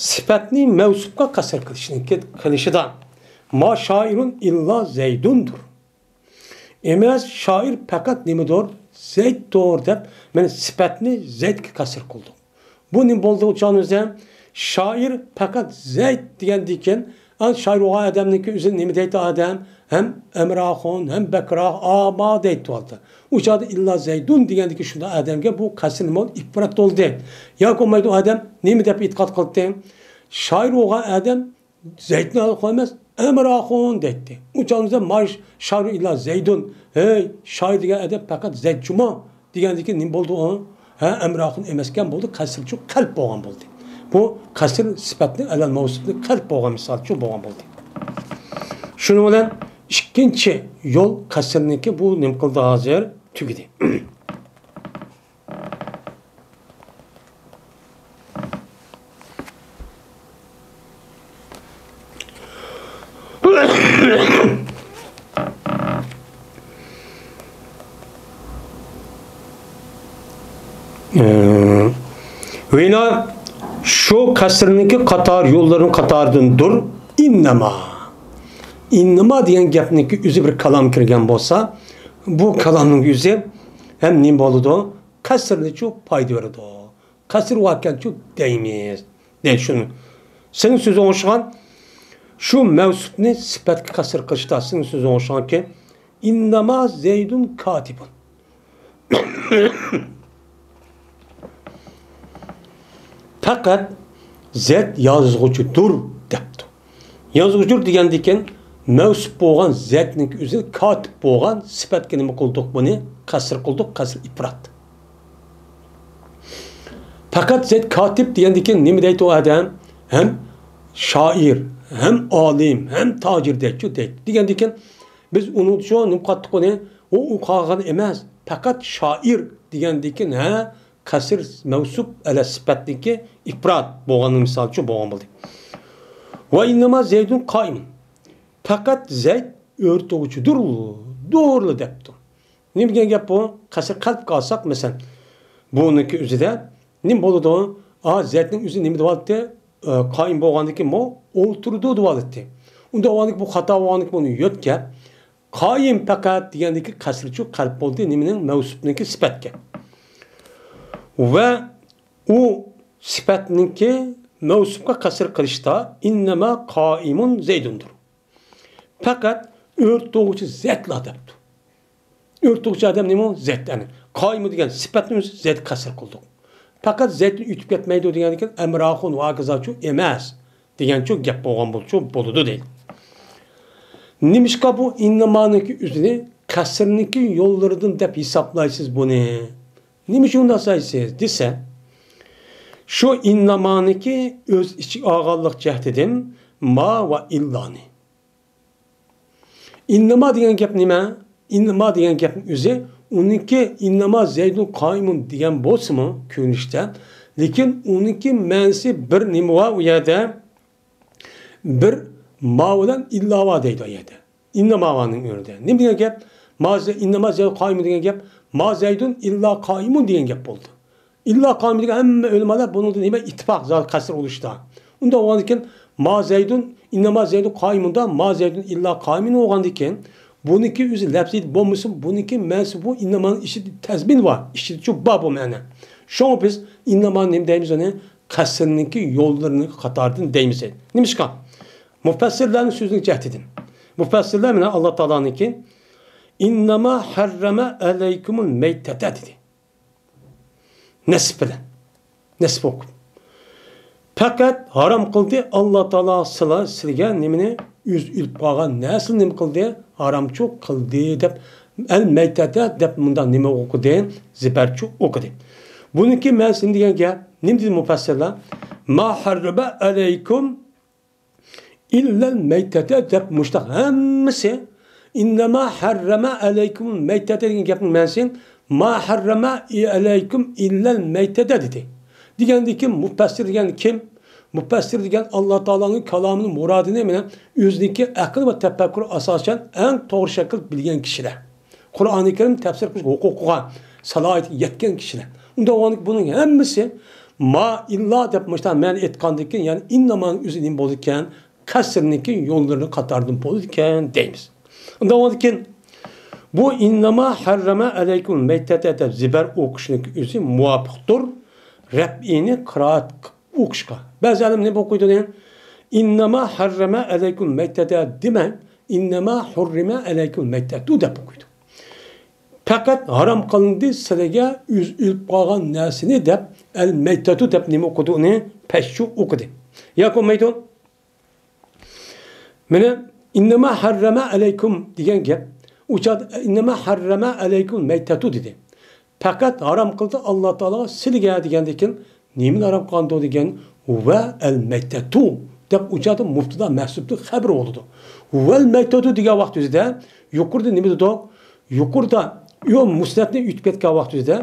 سۈپەتنى مەۋسۇپقا قەسر قىلىشنىڭكى، قىلىشىدا ما شائىرۇن ئىللا زەيدۇندۇر. ئەمەس، شائىر پەقەت نېمىدۇر؟ زەيدتۇر دەپ، مانا سۈپەتنى زەيدكە قەسر قىلدۇق. بۇ نېمە بولدى ئۇ چاغنىڭ ئۆزى؟ شائىر پەقەت زەيد دېگەندىكىن، ئا، شائىر بولغان ئادەمنىڭكى ئۆزى نېمە دەيدۇ ئادەم؟ ھەم ئەمراخۇن، ھەم بەكراخ، ئاما دەيدۇ. ئۇ چاغدا ئىللا زەيدۇن دېگەندىكى شۇنداق ئادەمگە بۇ قەسر نېمە بولدى؟ ئىپرات بولدى. ياكى بولمايدۇ ئادەم نېمە دەپ ئېتىقاد قىلدى؟ شائىر بولغان ئادەم زەيدنى ئالقۇن ئەمەس، ئەمراخۇن دەيتتى. ئۇ چاغدا ما شائىرۇن ئىللا زەيدۇن. ھەي، شائىر دېگەن ئادەم پەقەت زەيد جۇما دېگەندىكىن نېمە بولدى ئۇ؟ ھە، ئەمراخۇن ئەمەسكەن بولدى، قەسرچۇ قەلب بولغان بولدى. بۇ قەسر سۈپەتنى ئەلەل مەۋسۇپنى قەلب بولغان مىسالچۇ بولغان بولدى. شۇنىڭ بىلەن ئىككىنچى يول قەسرنىڭكى بۇ نېمە قىلدى ھازىر؟ تۈگىدى. ۋىنا شۇ قەسرنىڭكى قاتار يوللىرىنىڭ قاتارىدىندۇر. ئىننەما. ئىننەما دېگەن گەپنىڭكى ئۆزى بىر كالام كىرگەن بولسا، بۇ كالامنىڭ ئۆزى ھەم نېمە بولىدۇ؟ قەسرنىچۇ پايدا بېرىدۇ. قەسر ۋاكەنچۇ دەيمىز. دەي شۇنى. سېنىڭ سۆزۈڭ ئوخشىغان شۇ مەۋسۇپنى سۈپەتكە قەسر قىلىشتا سېنىڭ سۆزۈڭ ئوخشىغانكى، ئىننەما زەيدۇن كاتىبۇن. پەقەت زەيد يازغۇچىدۇر دەپتۇ. يازغۇچىدۇر دېگەندىكىن مەۋسۇپ بولغان زەيدنىڭكى ئۆزى كاتىپ بولغان سۈپەتكە نېمە قىلدۇق بۇنى؟ قەسر قىلدۇق، قەسر ئىپرات. پەقەت زەيد كاتىپ دېگەندىكىن نېمە دەيدۇ ئۇ ئادەم؟ ھەم شائىر، ھەم ئالىم، ھەم تاجىر دەيدۇ، دەيدۇ. دېگەندىكىن بىز ئۇنىڭچۇ نېمە قىلاتتۇق ئۇنى؟ ئۇ، ئۇ قالغان ئەمەس، پەقەت شائىر دېگەندىكىن ھە، قەسر مەۋسۇپ ئەلە سۈپەتنىڭكى ئىپرات بولغاننىڭ مىسالىچۇ بولغان بولدى. ۋە ئىننەما زەيدۇن قائىمۇن. پەقەت زەيد ئۆرتىگۈچىدۇر، دۇرلا دەپتۇ. نېمە دېگەن گەپ بۇ؟ قەسر قەلبكە ئالساق، مەسىلەن، بۇنىڭكى ئۆزىدە نېمە بولىدۇ؟ ئا، زەيدنىڭ ئۆزى نېمە دېۋالدى؟ ئە، قائىم بولغاندىكىن بۇ ئولتۇرىدۇ دېۋالدى. ئۇنداق بولغاندىكىن بۇ خاتا بولغاندىكىن بۇنى يۆتكەپ، قائىم پەقەت دېگەندىكى قەسرچۇ قەلب بولدى نېمىنىڭ؟ مەۋسۇپنىڭكى سۈپەتكە. ۋە ئۇ سۈپەتنىڭكى مەۋسۇپقا قەسر قىلىشتا ئىننەما قائىمۇن زەيدۇندۇر. پەقەت ئۆرتىگۈچى زەيدلا دەپتۇ. ئۆرتىگۈچى ئادەم نېمە ئۇ؟ زەيد. يەنى قائىمۇ دېگەن سۈپەتنى ئۆزى زەيدكە قەسر قىلدۇق. پەقەت زەيدتىن ئۆتۈپ كەتمەيدۇ دېگەندىكىن ئەمراخۇن ۋە ھاكازاچۇ ئەمەس دېگەنچۇ گەپ بولغان بولچۇ بولىدۇ دەيدۇ. نېمىشقا بۇ ئىننىمانىڭكى ئۆزىنى قەسرنىڭكى يوللىرىدىن دەپ ھېسابلايسىز بۇنى؟ نېمە ئۈچۈن ئۇنداق سايسىز دېسە، شۇ ئىننامانىكى ئۆز ئىچىگە ئالغانلىق جەھىتىدىن ما ۋە ئىللانى. ئىننىما دېگەن گەپ نېمە؟ ئىننىما دېگەن گەپنىڭ ئۆزى ئۇنىڭكى ئىننىما زەيدۇن قائىمۇن دېگەن بولسىمۇ كۆرۈنۈشتە، لېكىن ئۇنىڭكى مەنىسى بىر نېمە بار ئۇ يەردە؟ بىر ما بىلەن ئىللا بار دەيدۇ ئۇ يەردە. ئىننىمانىڭ ئورنىدا. نېمە دېگەن گەپ؟ ما زە-، ئىننىما زەيدۇن قائىمۇن دېگەن گەپ، ما زەيدۇن ئىللا قائىمۇن دېگەن گەپ بولدى. ئىللا قائىمۇن دېگەن ھەممە ئۆلىمالار بۇنىڭدا نېمە ئىتتىپاق زادى قەسىر ئۇلىشىدا. ئۇنداق بولغاندىكىن ما زەيدۇن، ئىنناما زەيدۇن قائىمۇندا ما زەيدۇن ئىللا قائىمۇن بولغاندىكىن، بۇنىڭكى ئۆزى لەپزى بولمىسا، بۇنىڭكى مەنىسى بۇ ئىننامانىڭ ئىچىدە تەزمىن بار، ئىچىدىچۇ بار بۇ مەنە. شۇڭا بىز ئىننامانى نېمە دەيمىز ئۇنى؟ قەسرنىڭكى يوللىرىنىڭ قاتارىدىن دەيمىز. نېمىشقا؟ مۇپەسسىرلەرنىڭ سۆزىنىڭ جەھىتىدىن. مۇپەسسىرلەر مانا ئاللا تائالانىڭكى «ئىنناما ھەررەمە ئەلەيكۇمۇل مەيتەتە» دېدى. نەسب بىلەن. نەسب ئوقۇپ. پەقەت ھارام قىلدى ئاللا تائالا سىلە-، سىلىگە نېمىنى؟ ئۆزى ئۆلۈپ قالغان نەرسىنى نېمە قىلدى؟ ھارامچۇ قىلدى دەپ، ئەل مەيتەتە دەپ مۇنداق نېمە ئوقۇدى؟ زىبەرچۇ ئوقۇدى. بۇنىڭكى مەنىسى نېمە دېگەن گەپ؟ نېمە دېدى مۇپەسسىرلەر؟ ما ھەررەمە ئەلەيكۇم ئىللەل مەيتەتە دەپ مۇشتاق ھەممىسى، ئىننەما ھەررەمە ئەلەيكۇمۇل مەيتەتە دېگەن گەپنىڭ مەنىسى ما ھەررەمە ئەلەيكۇم ئىللەل مەيتەتە دېدى. دېگەندىكىن مۇپەسسىر دېگەن كىم؟ مۇپەسسىر دېگەن ئاللا تائالانىڭ كالامىنىڭ مۇرادىنى مانا ئۆزىنىڭكى ئەقىل ۋە تەپەككۇر ئاساسەن ئەڭ توغرا شەكىل بىلگەن كىشىلەر. قۇرئانى كەرىم تەپسىر قىلىش ھوقۇقىغا، سالاھىيىتىگە يەتكەن كىشىلەر. ئۇنداق بولغاندىكىن بۇنىڭ ھەممىسى ما ئىللا دەپ مۇشۇنداق مەنە ئېيتقاندىكىن، يەنى ئىننامانىڭ ئۆزى نېمە بولىدىكەن؟ قەسرنىڭكى يوللىرىنىڭ قاتارىدىن بولىدىكەن دەيمىز. ئۇنداق بولغاندىكىن بۇ ئىنناما ھەررەمە ئەلەيكۇمۇل مەيتەتە دەپ زىبەر ئوقۇشنىڭكى ئۆزى مۇۋاپىقتۇر رەپئىنى قىرائەت ئوقۇشقا. بەزى ئالىم نېمە ئوقۇيدۇ دېگەن؟ ئىننەما ھەررەمە ئەلەيكۇم مەيتەتە دېمەي، ئىننەما ھۇررىمە ئەلەيكۇم مەيتەتۇ دەپ ئوقۇيدۇ. پەقەت ھارام قىلىندى سىلىگە ئۆزى ئۆلۈپ قالغان نەرسىنى دەپ، ئەل مەيتەتۇ دەپ نېمە ئوقۇدى ئۇنى؟ پەششۇ ئوقۇدى. ياكى بولمايدۇ. مانا ئىننەما ھەررەمە ئەلەيكۇم دېگەن گەپ. ئۇ چاغدا ئىننەما ھەررەمە ئەلەيكۇم مەيتەتۇ دېدى. پەقەت ھارام قىلدى ئاللا تائالا سىلىگە دېگەندىكىن، نېمىنى ھارام قىلغاندۇ دېگەن، ۋە ئەل مەيتەتۇ دەپ ئۇ چاغدا مۇبتىدا مەھسۇپتۇ خەبىرى بولىدۇ. ۋەل مەيتەتۇ دېگەن ۋاقىت ئۆزىدە يۇقىرىدا نېمە دېدۇق؟ يۇقىرىدا يو مۇسنەتنى ئۆتۈپ كەتكەن ۋاقىت ئۆزىدە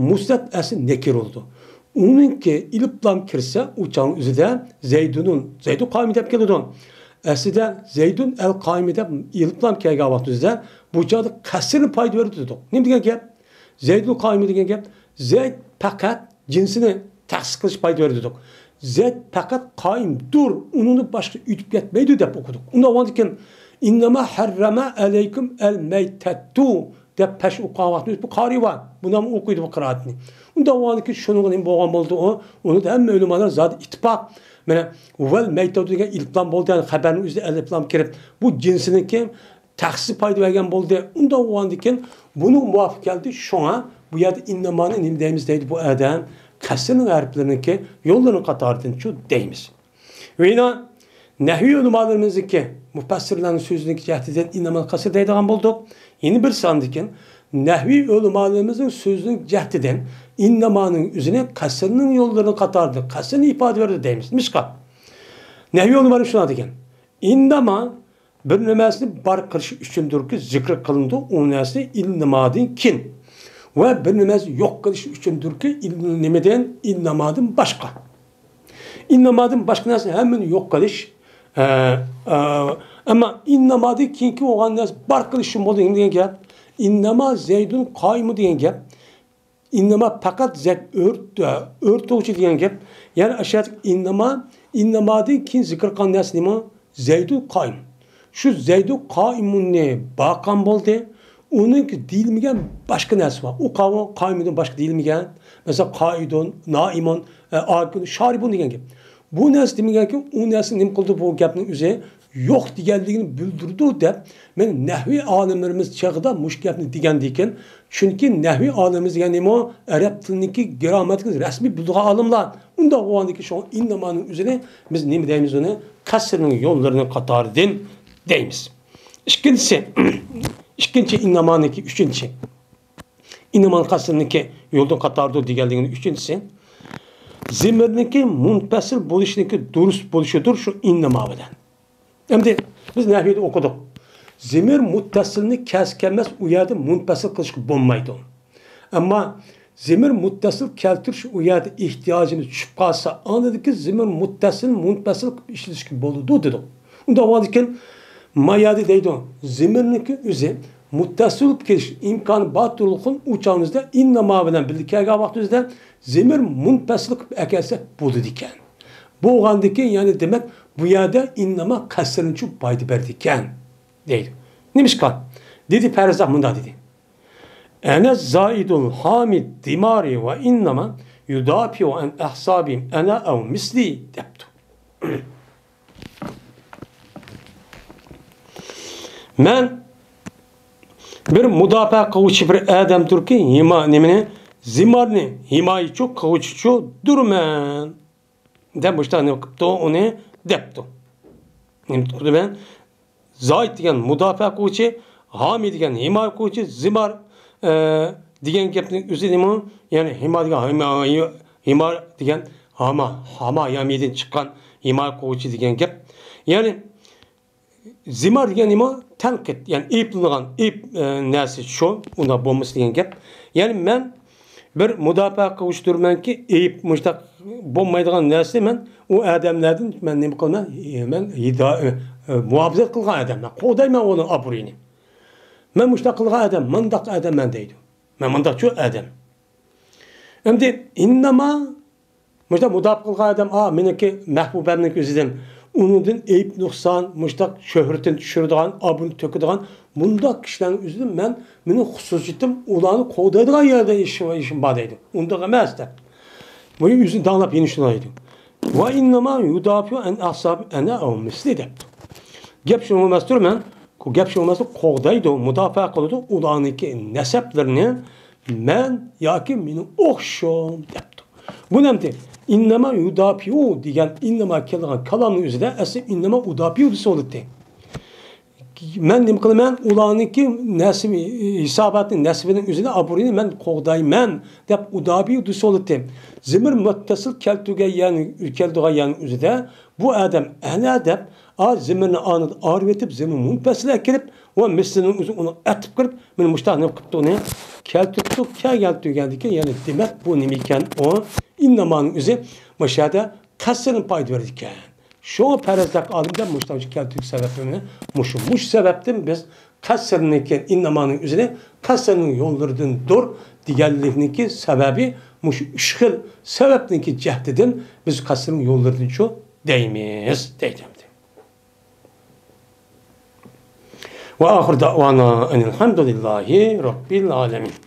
مۇسنەت ئەسلى نەكىر بولىدۇ. ئۇنىڭكى ئېلىپلام كىرسە، ئۇ چاغنىڭ ئۆزىدە زەيدۇنۇن، زەيدۇ قائىمى دەپ كېلىدۇ. ئەسلىدە زەيدۇن ئەل قائىمى دەپ ئېلىپلام كەلگەن ۋاقىت ئۆزىدە بۇ چاغدا قەسرنى پايدا بېرىدۇ دېدۇق. نېمە دېگەن گەپ؟ زەيدۇل قائىمى دېگەن گەپ، زەيد پەقەت جىنسىنى تەخسىس قىلىش پايدا بېرىدۇ دېدۇق. زەيد پەقەت قائىمدۇر، ئۇنىڭدىن باشقا ئۆتۈپ كەتمەيدۇ دەپ ئوقۇدۇق. ئۇنداق بولغاندىكىن، ئىننەما ھەررەمە ئەلەيكۇم ئەل مەيتەتۇ دەپ پەش ئوقۇغان ۋاقتىمىز بۇ قارىي بار. بۇنىمۇ ئوقۇيدۇ بۇ قىرائەتنى. ئۇنداق بولغاندىكىن شۇنىڭغا نېمە بولغان بولدى ئۇ؟ ئۇنى ھەممە ئۆلىمالار زادى ئىتتىپاق. مانا، ۋەل مەيتەتۇ دېگەن ئېلىپلام بولدى، يەنى خەبەرنىڭ ئۆزىدە ئېلىپلام كىرىپ، بۇ جىنسىنىڭكى تەخسىسى پايدا بەرگەن بولدى. ئۇنداق بولغاندىكىن بۇنىڭغا مۇۋاپىق كەلدى. شۇڭا بۇ يەردە ئىننامانى نېمە دەيمىز دەيدۇ بۇ ئادەم. قەسرنىڭ ھەرپلىرىنىڭكى يوللىرىنىڭ قاتارىدىنچۇ دەيمىز. ۋە يەنە نەھۋىي ئۆلىمالىرىمىزنىڭكى مۇپەسسىرلەرنىڭ سۆزىنىڭكى جەھىتىدىن ئىننامانى قەسر دەيدىغان بولدۇق. يەنە بىر ساندىكىن نەھۋىي ئۆلىمالىرىمىزنىڭ سۆزىنىڭ جەھىتىدىن ئىننامانىڭ ئۆزىنى قەسرنىڭ يوللىرىنىڭ قاتارىدىن قەسرنى ئىپادە بېرىدۇ دەيمىز. نېمىشقا؟ نەھۋىي ئۆلىمالىرى شۇنداق دېگەن. ئىنناما بىر نېمەسىنى بار قىلىش ئۈچۈندۇركى، زىكىر قىلىنىدۇ، ئۇ نەرسە ئىننامادىن كېيىن. ۋە بىر نېمەسى يوق قىلىش ئۈچۈندۇركى، ئىن-، نېمىدىن؟ ئىننامادىن باشقا. ئىننامادىن باشقا نەرسە ھەممىنى يوق قىلىش. ئە، ئە، ئەمما ئىننامادىن كېيىنكى بولغان نەرسە بار قىلىش ئۈچۈن بولدى. نېمە دېگەن گەپ؟ ئىنناما زەيدۇن قائىمۇ دېگەن گەپ. ئىنناما پەقەت زەيد ئۆرت-، ئۆرتىگۈچى دېگەن گەپ. يەنى ئاشۇ يەردىكى ئىنناما، ئىننامادىن كېيىن زىكىر قىلغان نەرسە نېمە؟ زەيدۇ قائىم. شۇ زەيدۇ قائىمۇننى باققان بولدى. ئۇنىڭ دېيىلمىگەن باشقا نەرسە بار. ئۇ قاۋۇ قائىمۇدىن باشقا دېيىلمىگەن. مەسىلەن، قائىدۇن، نائىمۇن، ئە، ئاكىن، شارىبۇن دېگەن گەپ. بۇ نەرسە دېمىگەنكى، ئۇ نەرسە نېمە قىلدى بۇ گەپنىڭ ئۆزى؟ يوق دېگەنلىكىنى بىلدۈرىدۇ دەپ، مەن نەھۋىي ئالىملىرىمىز چېغىدا مۇشۇ گەپنى دېگەندىكىن، چۈنكى نەھۋىي ئالىمىمىز دېگەن نېمە؟ ئەرەب تىلىنىڭكى گرامماتىكىسىنى رەسمىي بىلىدىغان ئالىملار. ئۇنداق بولغاندىكىن شۇڭا ئىننامانىڭ ئۆزىنى بىز نېمە دەيمىز ئۇنى؟ قەسرنىڭ يوللىرىنىڭ قاتارىدىن دەيمىز. ئىككىنچىسى، ئىككىنچى ئىننامانىڭكى ئۈچىنچى. ئىننامان قەسرنىڭكى يولدىن قاتاردۇر دېگەنلىكىنىڭ ئۈچىنچىسى. زىمىرنىڭكى مۇنپەسىل بولۇشىنىڭكى دۇرۇس بولۇشىدۇر شۇ ئىنناما بىلەن. ئەمدى بىز نەھۋىدە ئوقۇدۇق. زىمىر مۇتتەسىلنى كەلسە كەلمەس ئۇ يەردە مۇنپەسىل قىلىشقا بولمايدۇ. ئەمما زىمىر مۇتتەسىل كەلتۈرۈش ئۇ يەردە ئېھتىياجىمىز چۈشۈپ قالسا، ئاندىكى زىمىر مۇتتەسىل مۇنپەسىل قىلىپ ئىشلىتىشكە بولىدۇ دېدۇق. ئۇنداق بولغاندىكىن ما يەردە دەيدۇ، زىمىرنىڭكى ئۆزى مۇتتەسىل بولۇپ كېلىش ئىمكانى بار تۇرۇلغان ئۇ چاغىمىزدا ئىنناما بىلەن بىللە كەلگەن ۋاقتىمىزدا زېمىر مۇنپەسىل قىلىپ ئەكەلسەك بولىدىكەن. بولغاندىكىن، يەنى دېمەك، بۇ يەردە ئىنناما قەسرىنچۇ پايدا بېرىدىكەن دەيدۇ. نېمىشقا؟ دېدى پەرزاق مۇنداق دېدى. ئەنە زائىدۇل ھامى دىمارى ۋە ئىنناما يۇدافىئۇ ئەن ئەھسابىم ئەنە ئەۋ مىسلى دەپتۇ. مەن بىر مۇداپىئە قىلغۇچى بىر ئادەمدۇركى، ھىما-، نېمىنى، زىمارنى ھىمايىچۇ قىلغۇچىچۇدۇرمەن دەپ مۇشۇنداق نېمە قىپتۇ، ئۇنى دەپتۇ. نېمە قىپتۇ مەن؟ زايىد دېگەن مۇداپىئە قىلغۇچى، ھامى دېگەن ھىمايە قىلغۇچى، زىمار، ئە، دېگەن گەپنىڭ ئۆزى نېمە؟ يەنى ھىما دېگەن، ھىما، ھىما دېگەن ھاما، ھاما يامىدىن چىققان ھىمايە قىلغۇچى دېگەن گەپ. يەنى زىمار دېگەن نېمە؟ تەنقىد، يەنى ئەيىبلىنىدىغان، ئەيىب، ئە، نەرسە شۇ، ئۇنداق بولمىسا دېگەن گەپ. يەنى مەن بىر مۇداپىئە قىلغۇچىدۇرمەنكى، ئەيىب، مۇشۇنداق بولمايدىغان نەرسە مەن ئۇ ئادەملەردىن مەن نېمە قىلىمەن؟ مەن ھىدا-، ئە، ئە، مۇھاپىزەت قىلغان ئادەم، مەن قوغدايمەن ئۇنىڭ ئابرۇيىنى. مەن مۇشۇنداق قىلغان ئادەم، مۇنداق ئادەم مەن دەيدۇ. مەن مۇنداقچۇ ئادەم. ئەمدى ئىنناما مۇشۇنداق مۇداپىئە قىلغان ئادەم، ئا، مېنىڭكى مەھبۇبەمنىڭكى ئۆزىدىن، ئۇنىڭدىن ئەيىب نۇقسان، مۇشۇنداق شۆھرىتىنى چۈشۈرىدىغان، ئابرۇيىنى تۆكىدىغان مۇنداق كىشىلەرنىڭ ئۆزىدىن مەن، مېنىڭ خۇسۇسىيىتىم ئۇلارنى قوغدايدىغان يەردە ئىشىم، ئىشىم بار دەيدۇ. ئۇنداق ئەمەس دەپ. بۇ ئۆزىنى داڭلاپ يېنىشلايدۇ. ۋە ئىنناما يۇدافىئۇ ئەن ئەھسابى ئەنە ئەۋ مىسلى دەپتۇ. گەپ شۇ ئەمەستۇر، مەن، گەپ شۇ ئەمەستۇر، قوغدايدۇ، مۇداپىئە قىلىدۇ ئۇلارنىڭكى نەسەبلىرىنى مەن ياكى مېنىڭ ئوخشىشىم دەپتۇ. بۇ نەمدە ئىنناما يۇداپىئۇ دېگەن ئىنناما كېلىدىغان كالامنىڭ ئۆزىدە ئەسلى ئىنناما ئۇداپىئۇ دېسە بولاتتى. مەن نېمە قىلىمەن؟ ئۇلارنىڭكى نەسىبى، ھېساباتنى، نەسىبىنىڭ ئۆزىنى، ئابرۇيىنى مەن قوغدايمەن دەپ ئۇداپىئۇ دېسە بولاتتى. زىمىر مۇتتەسىل كەلتۈرگەن يەرنى، كەلتۈرگەن يەرنىڭ ئۆزىدە بۇ ئادەم ئەنە دەپ، ئا، زىمىرنى ئانىدا ئايرىۋېتىپ، زىمىر مۇنپەسىل ئەكىرىپ، ۋە مىسلىنىڭ ئۆزى ئۇنى ئەتىپ كىرىپ، مانا مۇشۇنداق نېمە قىپتۇ ئۇنى كەلتۈرۈپتۇ، كەلگەن تۈگەندىكىن، يەنى دېمەك بۇ نېمە ئىكەن ئۇ؟ ئىننامانىڭ ئۆزى مۇشۇ يەردە قەسرىنى پايدا بېرىدىكەن. شۇڭا پەرەزدەك ئالىملار مۇشۇنداق كەلتۈرۈش سەۋەبىنى، مۇشۇ، مۇشۇ سەۋەبتىن بىز قەسرىنىڭكى ئىننامانىڭ ئۆزىنى قەسرىنىڭ يوللىرىدىندۇر دېگەنلىكنىڭكى سەۋەبى مۇشۇ ئۈچ خىل سەۋەبنىڭكى جەھىتىدىن بىز قەسرىنىڭ يوللىرىدىنچۇ دەيمىز دەيدۇ. وآخر دعوانا أن الحمد لله رب العالمين.